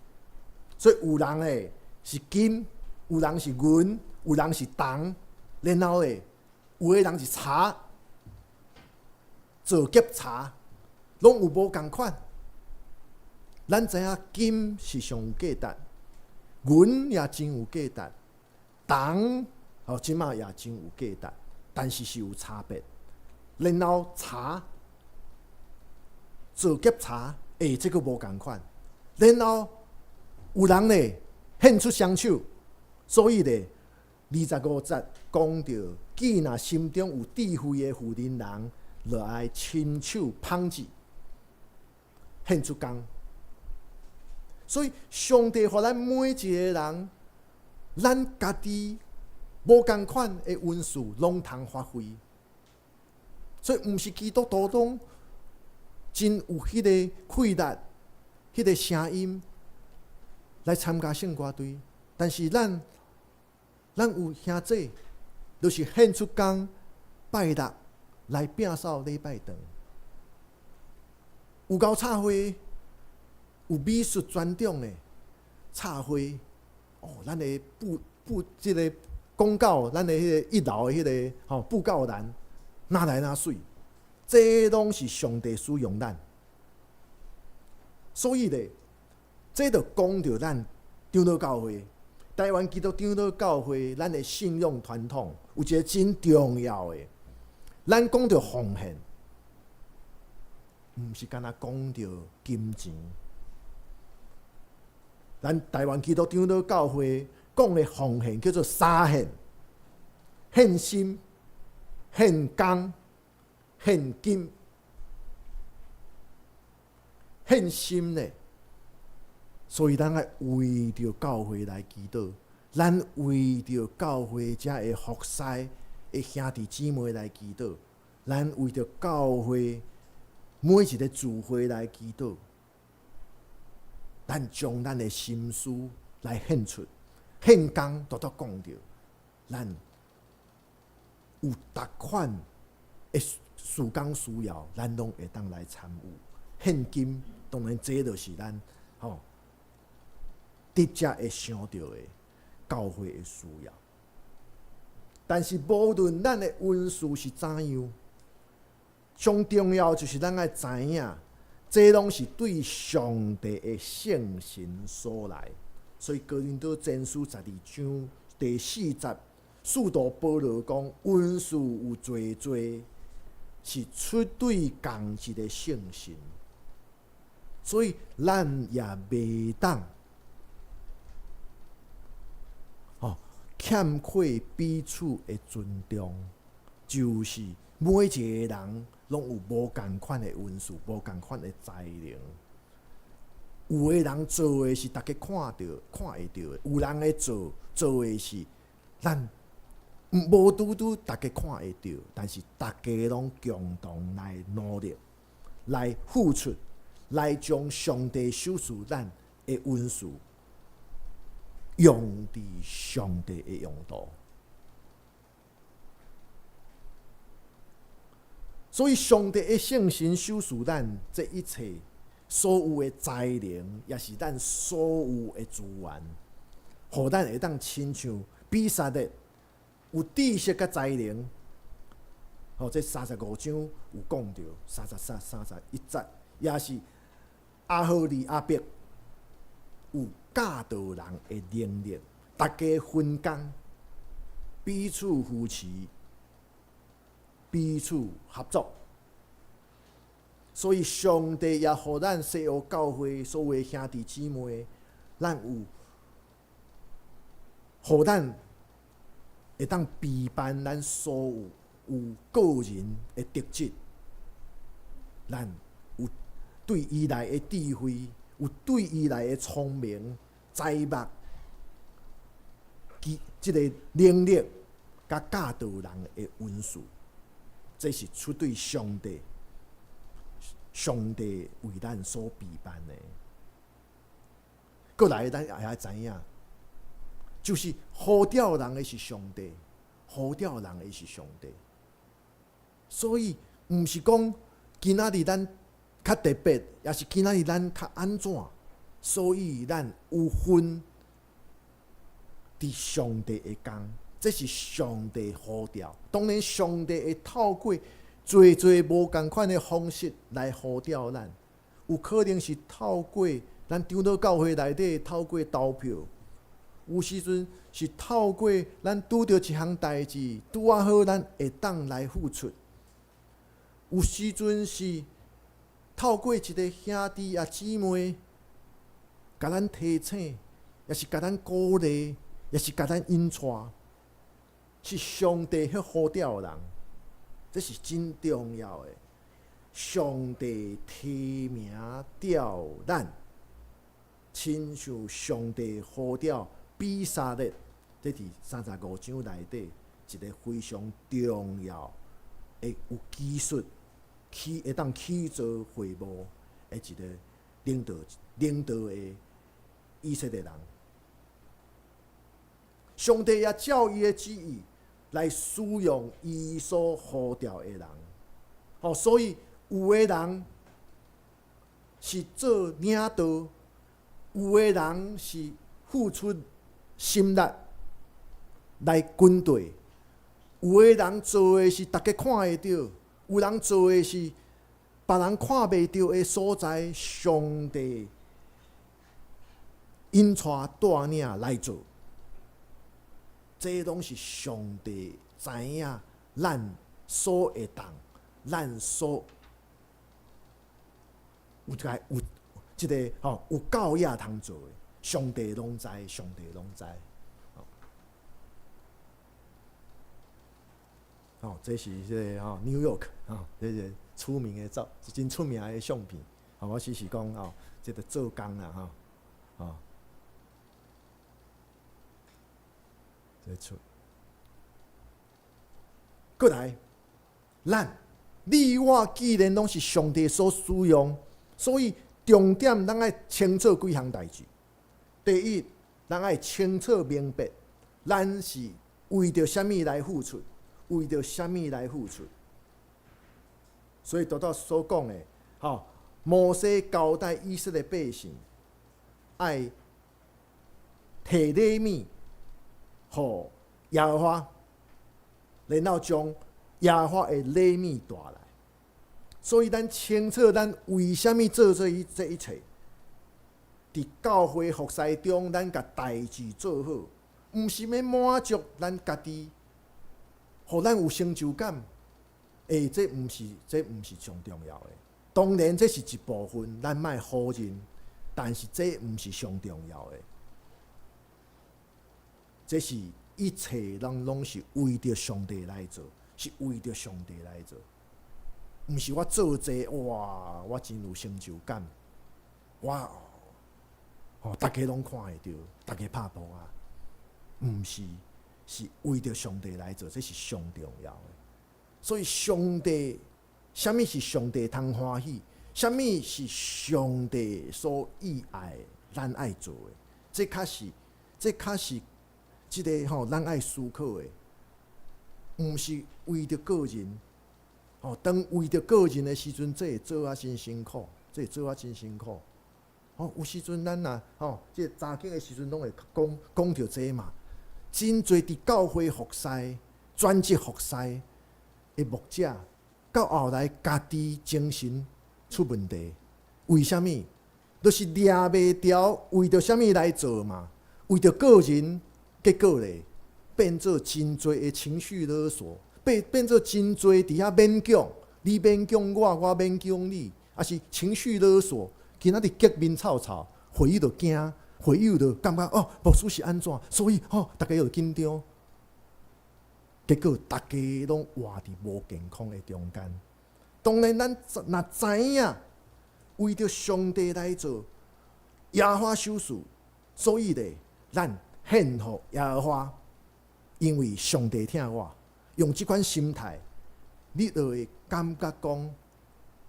所以有人的是金，有人是銀，有人是銅，然後咧，有的人是柴，做夾柴，攏有無仝款。咱知影金是上有價值，銀也真有價值，銅吼這馬也真有價值，但是是有差別。然後柴做夾柴，欸，這個無仝款。然後有人咧獻出雙手，所以咧25節講著，既若心中有智慧的婦人人，就愛親手紡織，獻出工。所以上帝予咱每一個人，咱家己無仝款的恩賜攏通發揮。所以毋是基督徒攏真有彼個氣力、彼個聲音來參加聖歌隊，但是咱有兄姊，就是獻出工拜六來摒掃禮拜堂，有夠插花，有美術專長的插花，哦，咱的布布這个廣告，咱的彼個一樓的彼个吼布告欄，哪來哪媠，這攏是上帝使用咱。所以咧，這就講著咱長老教會，台灣基督長老教會，咱的信仰傳統有一个真重要的，咱講著奉獻，毋是干焦講著金錢。咱台灣基督長老教會講的奉獻叫做三獻：獻心、獻工、獻金。獻心呢，所以咱愛為著教會來祈禱，咱為著教會遮的服侍的兄弟姊妹來祈禱，咱為著教會每一个聚會來祈禱。咱將咱的心思來獻出，獻工拄拄講著，咱有逐款的事工需要，咱攏會當來參與。獻金當然這就是咱吼直接會想著的教會的需要。但是無論咱的恩賜是怎樣，上重要就是咱愛知影，這攏是對上帝的聖神所來。所以哥林多前書12章第4節，使徒保羅講，恩賜有濟濟，是出對仝一个聖神。所以咱也袂當，吼欠缺彼此的尊重，就是每一个人攏有無仝款的恩賜，無仝款的才能。有的人做的是大家看著、看會著的，有人的做做的是咱無拄拄大家看會著，但是大家攏共同來努力、來付出、來將上帝賞賜咱的恩賜用佇上帝的用途。所以，上帝的聖神賞賜咱這一切所有的才能，也是咱所有的資源，予咱會當親像比撒列有知識佮才能。吼，這35章有講著，33、31節，也是亞何利亞伯有教導人的能力，大家分工，彼此扶持，彼此合作。所以上帝也予咱西湖教會所有的兄弟姊妹，咱有予咱會當備辦咱所有有個人的特質，咱有對伊來的智慧，有對伊來的聰明、才目、其這個能力，佮教導人的恩賜，這是出對上帝，上帝為咱所備辦的。閣來，咱也愛知影，就是呼召人的是上帝，呼召人的是上帝。所以，毋是講今仔日咱較特別，抑是今仔日咱較按怎，所以咱有份佇上帝的工，這是上帝呼召。當然，上帝會透過濟濟無仝款的方式來呼召咱，有可能是透過咱長老教會內底透過投票，有時陣是透過咱拄著一項代誌，拄仔好咱會當來付出。有時陣是透過一个兄弟啊姊妹，共咱提醒，抑是共咱鼓勵，抑是共咱引帶，是上帝彼呼召人，這是真重要的。上帝提名召咱，親像上帝呼召比撒列，這佇35章內底一个非常重要的有技術起會當起造會幕的一个領導的以色列人。上帝也照伊的旨意來使用伊所呼召的人，吼，所以有的人是做領導，有的人是付出心力來軍隊，有的人做的是逐家看會著，有人做的是別人看袂著的所在，上帝引帶帶領來做，這攏是上帝知影咱所會當，咱所有這个有這个吼有夠額通做的，上帝攏知，上帝攏知。吼，這是這个吼 New York 吼，這個出名的照，真出名的相片。吼，我只是講吼，這個做工啦吼，吼，這出。閣來，咱你我既然攏是上帝所使用，所以重點咱愛清楚幾項代誌。第一，咱愛清楚明白，咱是為著啥物來付出。為著啥物來付出？所以拄拄所講的，吼，摩西交代以色列百姓，愛提禮物予耶和華，然後將耶和華的禮物帶來。所以咱清楚咱為啥物做這一切。佇教會服侍中，咱共代誌做好，毋是欲滿足咱家己。予咱有成就感，欸，這毋是上重要的。當然，這是一部分，咱莫否認。但是這毋是上重要的。這是一切攏攏是為著上帝來做，是為著上帝來做。毋是我做這個，哇，我真有成就感。我吼，逐家攏看會著，逐家拍噗仔，毋是。是為著上帝來做，這是上重要的。所以上帝，啥物是上帝通歡喜？啥物是上帝所意愛咱愛做的？這較是，這較是，這个吼，咱愛思考的，毋是為著個人。吼，當為著個人的時陣，這會做啊真辛苦，這會做啊真辛苦。吼，有時陣咱若吼，這個查經的時陣，攏會講講著這嘛。真濟佇教會服侍、專職服侍的牧者，到後來家己精神出問題，為啥物？就是掠袂牢，為著啥物來做嘛？為著個人，結果咧變做真濟的情緒勒索，變做真濟佇遐勉強，你勉強我，我勉強你，抑是情緒勒索。今仔日激面臭臭，會友就驚。會友就感覺哦，牧師是按怎，所以吼，逐家就緊張，結果逐家攏活佇無健康的中間。當然，咱若知影為著上帝來做，耶和華守事，所以咧，咱獻予耶和華，因為上帝疼我。用這款心態，你就會感覺講，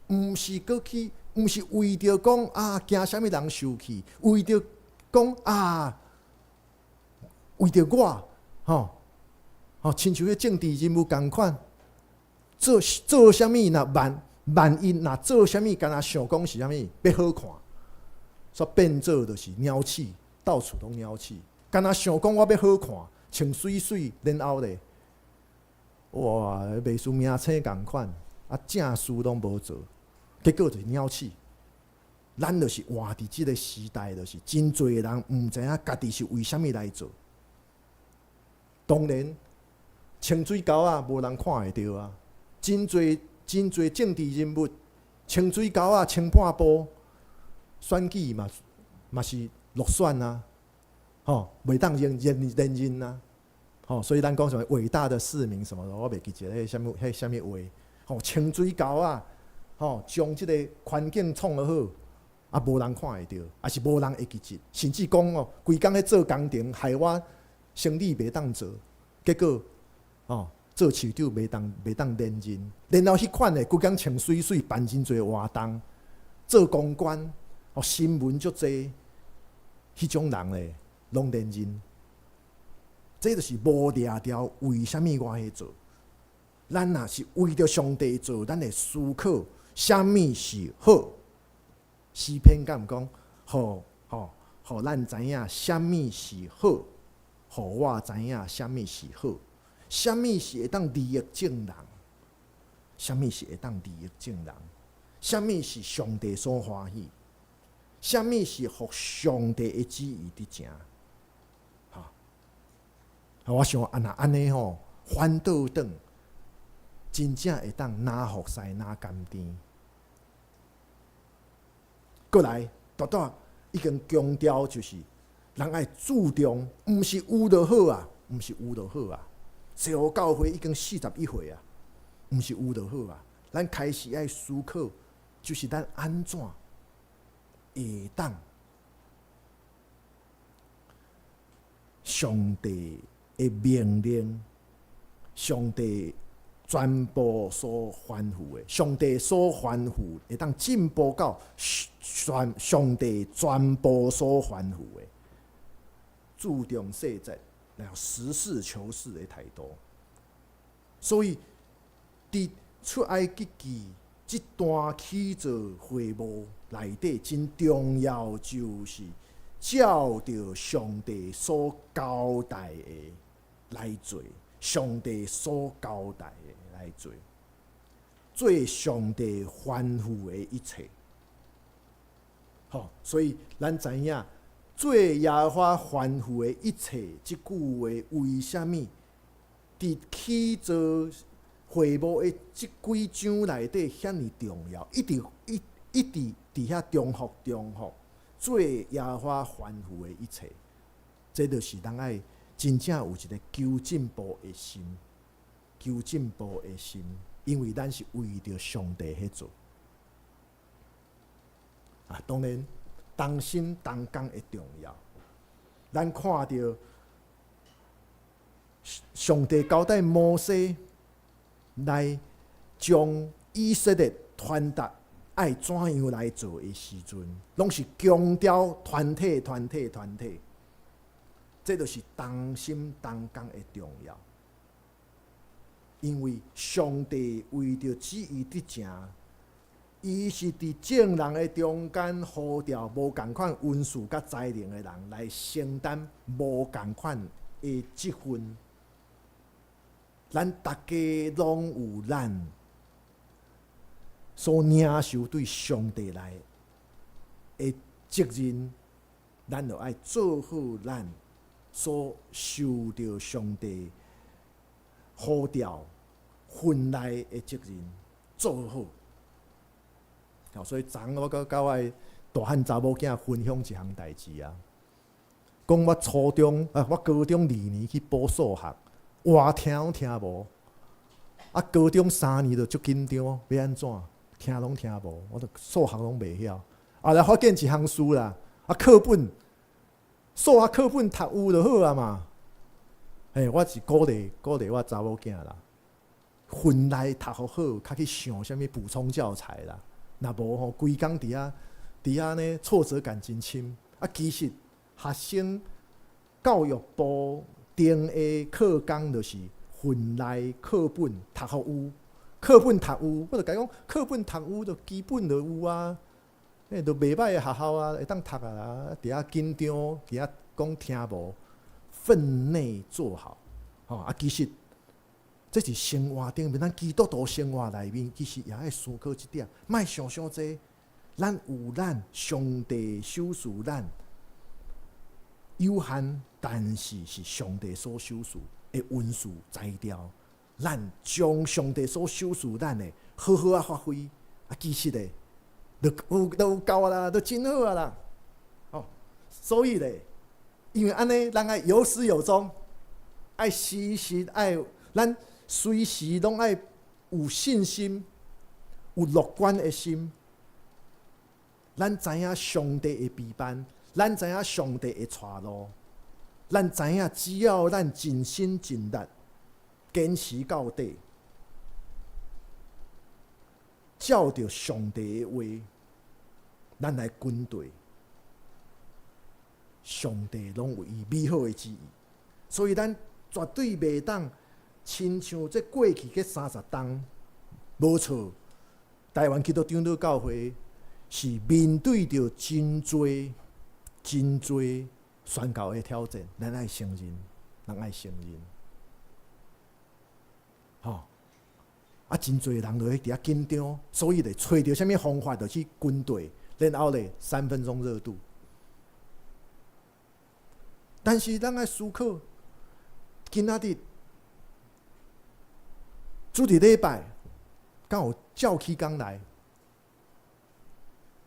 毋是閣去，毋是為著講啊，驚啥物人受氣，為著講啊，為著我，吼，吼，親像彼政治人物仝款，做做啥物若萬萬一若做啥物，敢若想講是啥物欲好看，煞變做就是鳥鼠，到處攏鳥鼠，敢若想講我欲好看，穿媠媠，然後咧，哇，袂輸明星仝款，啊，正事攏無做，結果就是鳥鼠。咱就是活佇這个時代，就是真濟人毋知影家己是為啥物來做。當然，清水溝仔無人看會著啊，真濟真濟政治人物清水溝仔穿半步，選舉嘛嘛是落選啊，吼，袂當連連連任啊，吼，所以咱講什麼偉大的市民什麼的，我袂記得彼啥物彼啥物話，吼，清水溝仔，吼，將這個環境創予好。啊，無人看會著，抑是無人會記得，甚至講哦，規工咧做工程，害我生意袂當做，結果哦，做市長袂當袂當連任，然後彼款的規工穿媠媠辦真濟活動，做公關，哦，新聞足濟，彼種人咧，攏連任，這就是無掠著為啥物我去做。咱若是為著上帝做，咱會思考啥物是好。詩篇敢毋講，予吼予咱知影啥物是好，予我知影啥物是好，啥物是會當利益眾人，啥物是會當利益眾人，啥物是上帝所歡喜，啥物是予上帝的旨意佇成。吼，我想按若按呢吼，反倒轉，真正會當若服侍若甘甜。閣來，拄拄已經強調就是，人愛注重，毋是有就好啊，毋是有就好啊。西湖教會已經41歲啊，毋是有就好啊。咱開始愛思考，就是咱按怎會當上帝的命令，上帝。全部所吩咐的，上帝所吩咐會當進步到全上帝全部所吩咐的，注重細節，然後實事求是的態度。所以，佇出埃及記這段起造會幕內底，真重要，就是照著上帝所交代的來做。上帝所交代的來做，做上帝吩咐的一切。吼，所以咱知影做耶和華吩咐的一切，這句話為啥物？佇起造會幕的這幾章內底遐爾重要，一直一一直佇遐重複重複做耶和華吩咐的一切，這就是咱愛。真正有一個求進步的心，求進步的心，因為咱是為著上帝去做。啊，當然，同心同工的重要。咱看著上帝交代摩西來將以色列傳達愛怎樣來做的時陣，攏是強調團體、團體、團體。這就是同心同工的重要，因為上帝為著旨意得成，伊是佇眾人的中間呼召無仝款恩賜佮才能的人來承擔無仝款的職分。咱逐家攏有咱所領受對上帝來的責任，咱著愛做好咱所受著上帝呼召分內的責任，做好。所以昨昏我閣佮我的大漢查某囝分享一項代誌啊，講我初中啊，我高中二年去補數學，活聽攏聽無。啊，高中三年就足緊張，欲按怎？聽攏聽無，我就數學攏袂曉。後來發現一項事啦，啊，課本數學課本讀有就好啊嘛。嘿，我是鼓勵鼓勵我查某囝啦，份內讀予好，較去想啥物補充教材啦。若無吼，規工佇遐佇遐呢，挫折感真深。啊，其實學生教育部定的課綱就是份內課本讀予有，課本讀有，我就共伊講，課本讀有就基本就有啊，欸，就袂䆀的學校啊，會當讀啊，佇遐緊張，佇遐講聽無，分內做好，吼啊，其實這是生活頂面，咱基督徒生活內面，其實也愛思考這點，莫想傷濟，咱有咱上帝賞賜咱有限，但是是上帝所賞賜的恩賜才調，咱將上帝所賞賜咱的好好啊發揮，啊，其實咧，就有就有夠啊啦，就真好啊啦，哦，所以咧，因為按呢，咱愛有始有終，愛時時愛，咱隨時攏愛有信心，有樂觀的心。咱知影上帝會備辦，咱知影上帝會帶路，咱知影只要咱盡心盡力，堅持到底，照著上帝的話，咱來跟隨。上帝攏有伊美好的旨意，所以咱絕對袂當親像這過去這30冬，無錯。台灣基督長老教會是面對著真濟真濟宣教的挑戰，咱愛承認，咱愛承認，吼！啊，真濟人就會佇遐緊張，所以咧揣著啥物方法就去跟對，然後咧三分鐘熱度。但是咱愛思考，今仔日主日禮拜，敢有照起工來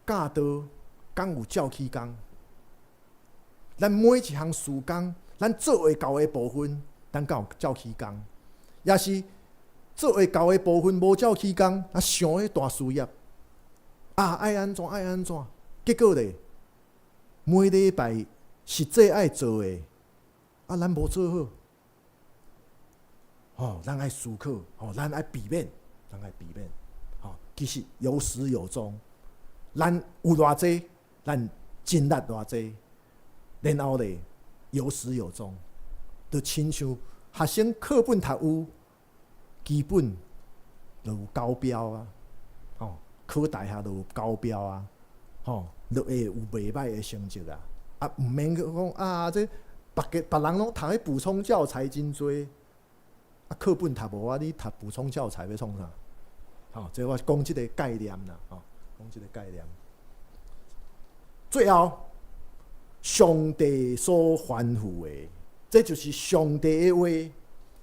教導，敢有照起工？咱每一項事工，咱做會到的部分，咱敢有照起工？抑是做會到的部分無照起工，啊想彼大事業，啊愛按怎愛按怎？結果咧，每禮拜實際愛做的，啊，咱無做好，吼，咱愛思考，吼，咱愛避免，咱愛避免，吼，其實有始有終，咱有偌濟，咱盡力偌濟，然後咧有始有終，就親像學生課本讀有，基本就有高標啊，吼，考大學就有高標啊，吼，就會有袂䆀的成績啊。啊，毋免去講啊！這別个別人攏讀彼補充教材真濟，啊，課本讀無啊，你讀補充教材欲創啥？吼，這我講這个概念啦，吼，講這个概念。最後，上帝所吩咐的，這就是上帝的話，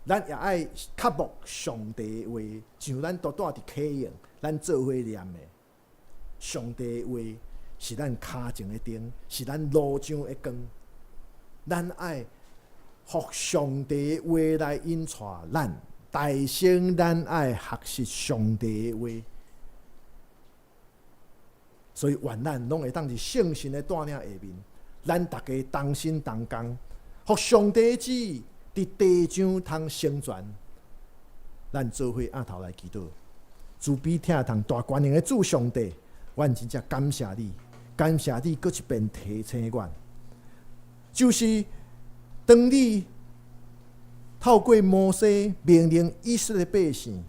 咱也愛渴慕上帝的話，像咱拄拄佇啟應，咱做伙念的上帝的話。是咱跤前的燈，是咱路上的光。咱愛予上帝的話來引帶咱，大聲咱愛學習上帝的話。所以願咱攏會當佇聖神的帶領下面，咱逐家同心同工，予上帝的旨意佇地上通成全。咱做伙徛頭來祈禱，慈悲疼痛大權能的主上帝，阮真正感謝你。感謝你，閣一遍提醒阮，就是當你透過摩西命令以色列百姓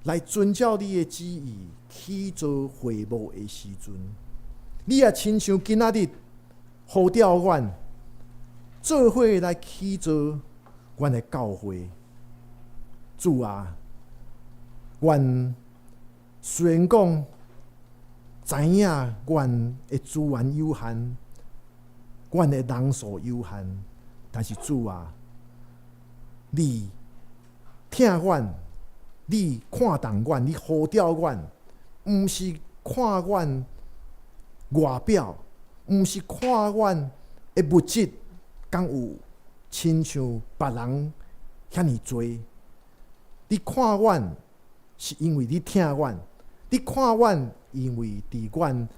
來遵照你的旨意起造會幕的時陣，你也親像今仔日呼召阮做伙來起造阮的教會。主啊，阮雖然講知影阮的資源有限，阮的人數有限，但是主啊，你疼阮，你看重阮，你呼召阮，毋是看阮外表，毋是看阮的物質，敢有親像別人遐爾濟。你看阮，是因為你疼阮，你看阮，因為佇阮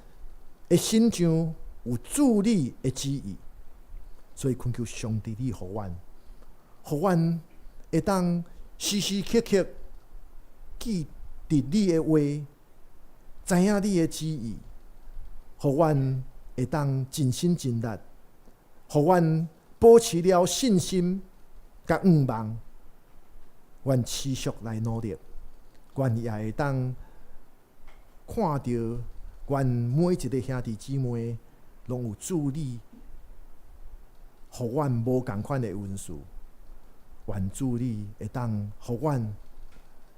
的的身上有主你的旨意，所以懇求上帝你予阮，予阮會當時時刻刻記得你的話，知影你的旨意，予阮會當盡心盡力，予阮保持了信心佮向望，阮持續來努力，阮也會當看著阮每一个兄弟姊妹攏有主你，予阮無仝款的恩賜，願主你會當予阮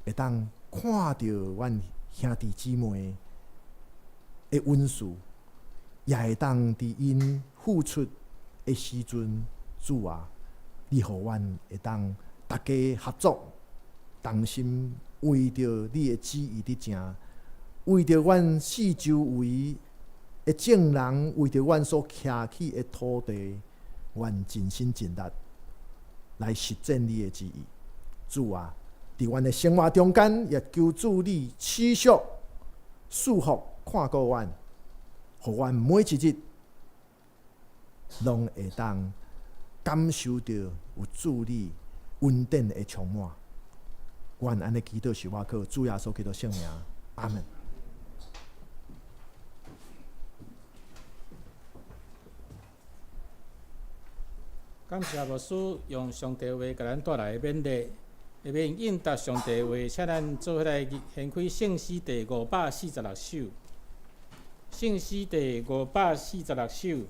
會當看著阮兄弟姊妹的恩賜，也會當佇𪜶付出的時陣，主啊，你予阮會當逐家合作，同心為著你的旨意佇行，為著阮四周圍的眾人，為著阮所徛起的土地，阮盡心盡力來實踐你的旨意。主啊，佇阮的生活中間，也求主你持續賜福看顧阮，予阮每一日攏會當感受著有主你恩典的充滿。阮按呢祈禱是倚靠主耶穌基督聖名，阿門。感謝牧師用上帝話共咱帶來的勉勵，下面應答上帝話，請咱做伙來掀開聖詩第546首。聖詩第546首。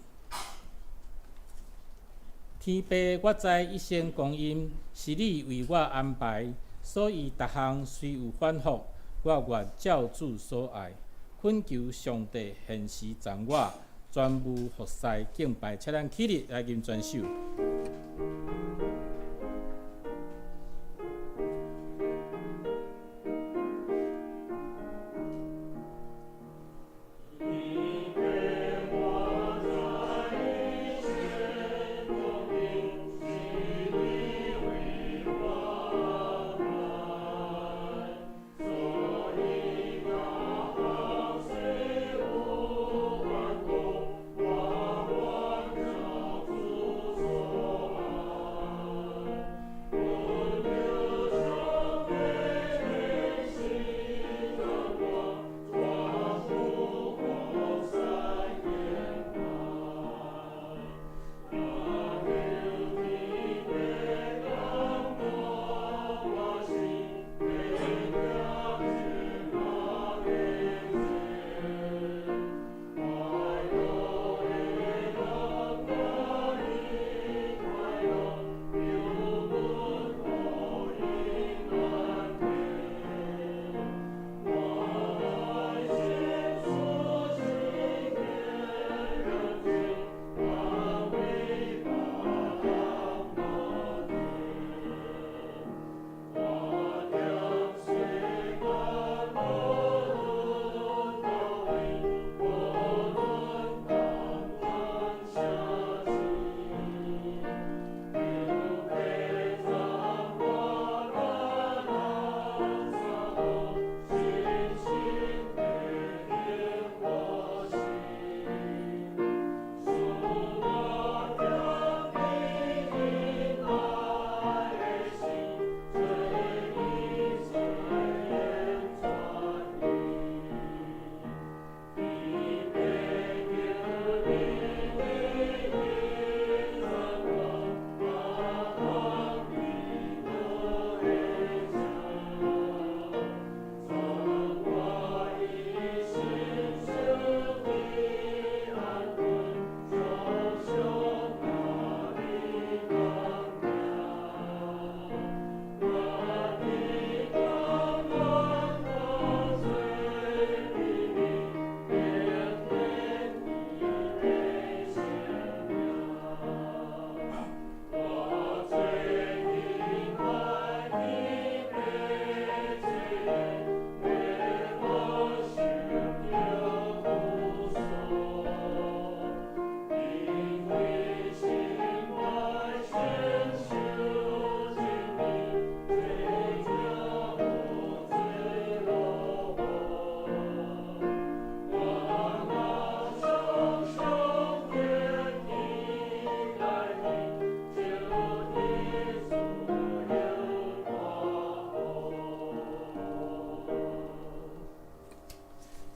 天父，我知一生光陰是你為我安排，所以逐項雖有反覆，我願照主所愛，懇求上帝現時贈我全無服侍敬拜，請咱起立來吟全首。我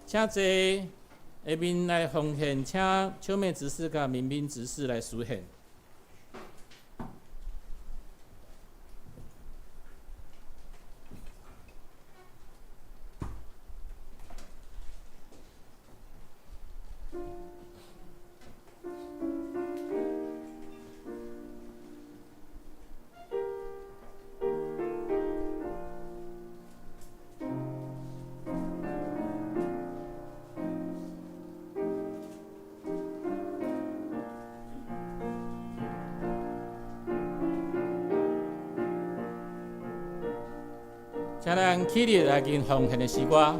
請坐，下面來奉獻，請秋妹執事佮民兵執事來司獻。請咱起立來吟奉獻的詩歌。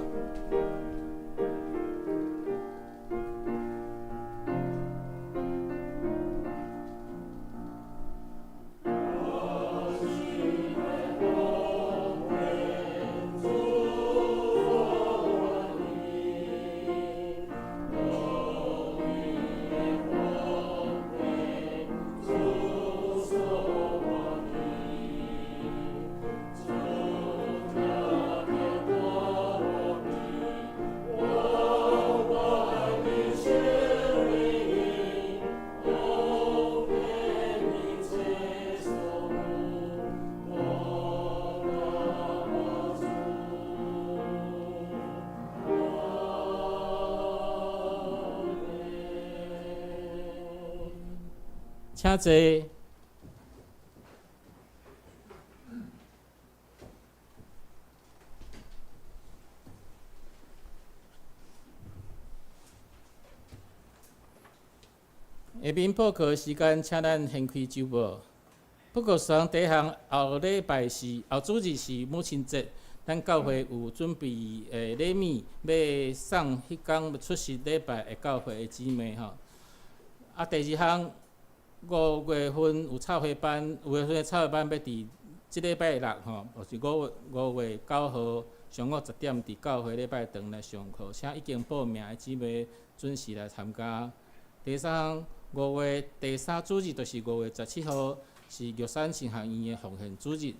請坐。下面報告時間，請咱掀開周報。不過，上第一項後禮拜是後主日是母親節，咱教會有準備禮物，欲送彼工出席禮拜的教會的姊妹吼。啊，第二項，五月份有插花班，五月份的插花班欲佇這禮拜六吼，就是5月9號上午10點，佇教會禮拜堂來上課，請已經報名的姊妹準時來參加。第三項，五月第三主日就是5月17號，是玉山神學院的奉獻主日。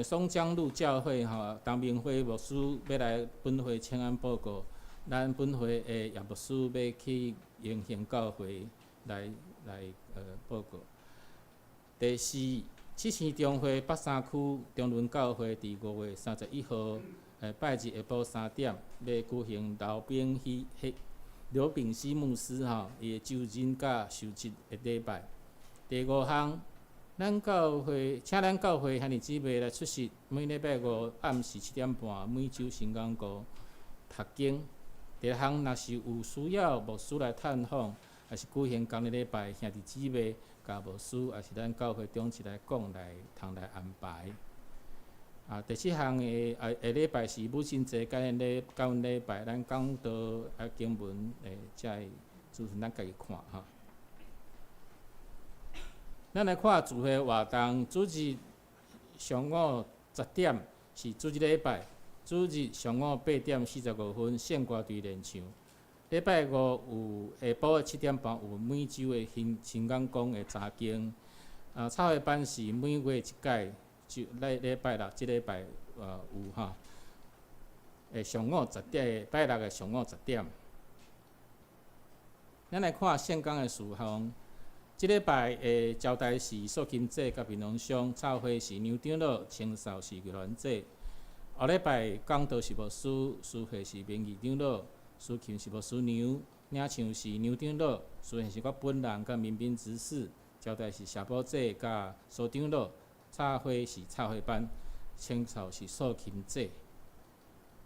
松江路教會吼，陳明輝牧師欲來本會請安報告，咱本會的葉牧師欲去榮興教會來報告。第四，七星中會北山區中崙教會佇5月31號，拜日下晡3點，欲舉行劉炳熙牧師吼，伊的就任佮受職的禮拜。第五項，咱教會請咱教會兄弟姊妹來出席每禮拜五暗時7點半，每週神工課讀經。第六項，若是有需要牧師來探訪，抑是舉行工日禮拜，兄弟姊妹共牧師，抑是咱教會長執來講來，通來安排。啊，第七項的啊，下禮拜是母親節感恩禮，感恩禮拜，咱講道啊經文會才會資訊咱家己看吼。咱來看聚會活動，主日上午10點是主日禮拜，主日上午8點45聖歌隊練唱。禮拜五有下晡7點半有每週的新新港講的查經。啊，插花班是每月一屆，就禮禮拜六，這禮拜有吼。上午10點，拜六的上午10點。咱來看聖工的事項。這禮拜的招待是素琴姐佮平農鄉，插花是牛長老，清掃是玉蘭姐。後禮拜講道是牧師，司會是明義長老，司琴是牧師娘，領唱是牛長老，司獻是我本人佮民兵執事，招待是謝寶姐佮蘇長老，插花是插花班，清掃是素琴姐。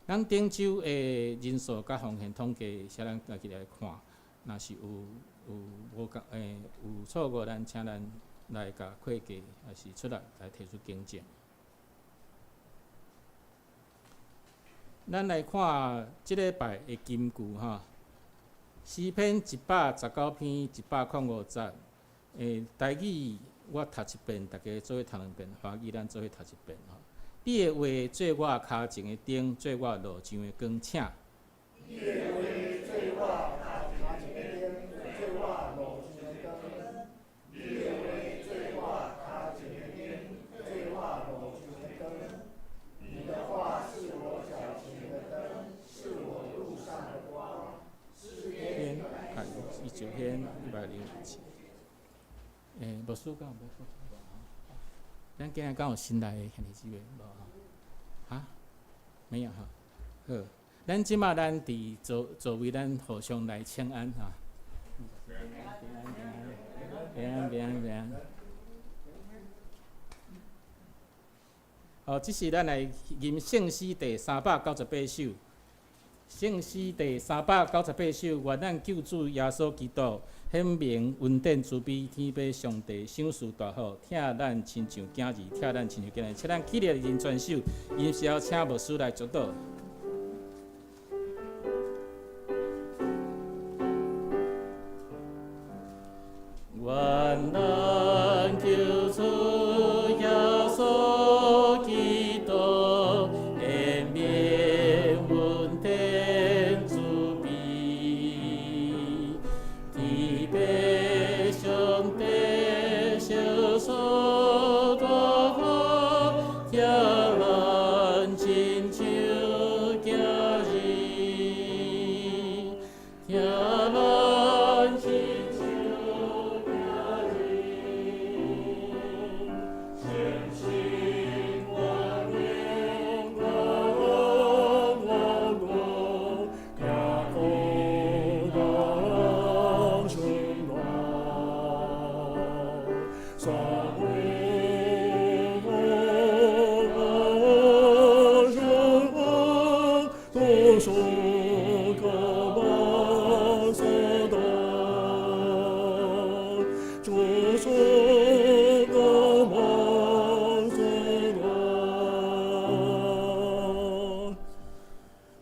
咱頂週的人數佮奉獻統計，請咱家己來看，若是有無共有錯誤，咱請咱來共會計，抑是出來來提出更正。咱來看這禮拜的金句吼，詩篇119篇105節，台語我讀一遍，大家做伙讀兩遍；華語咱做伙讀一遍吼。你的話做我跤前的燈，做我路上的光，請。你的話做我跤前的燈，做我路上的光。你的話做我跤前的燈，做我路上的光。你的話是我腳前的燈，是欸，牧師敢有欲補充無？咱今日敢有新來的兄弟姊妹無？哈？沒有哈。好，咱這馬咱佇座座位，咱互相來請安哈。平安平安平安平安平安。好，這是咱來吟聖詩第398首。聖詩第三百九十八首，願咱救主耶穌基督顯明恩典慈悲，天父上帝賞賜大福，疼咱親像囝兒，疼咱親像囝兒。請咱起立認全首，吟詩後請牧師來祝禱。願咱救主耶穌基督顯明恩典慈悲，天父上帝賞賜大福，疼咱親像囝兒，疼咱親像囝兒，誠心願榮我行苦人生活。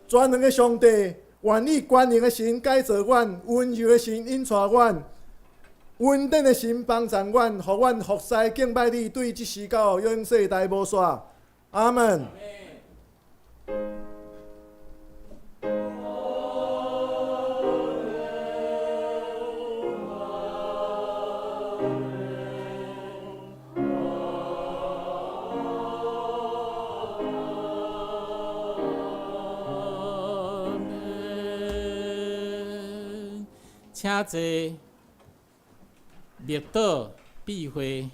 全能的上帝，願以權能的神改造阮，溫柔的神引帶阮，恩典的神幫助阮，予阮服侍敬拜你，對這時到永世代無煞。阿門。阿們。請坐，默禱閉會。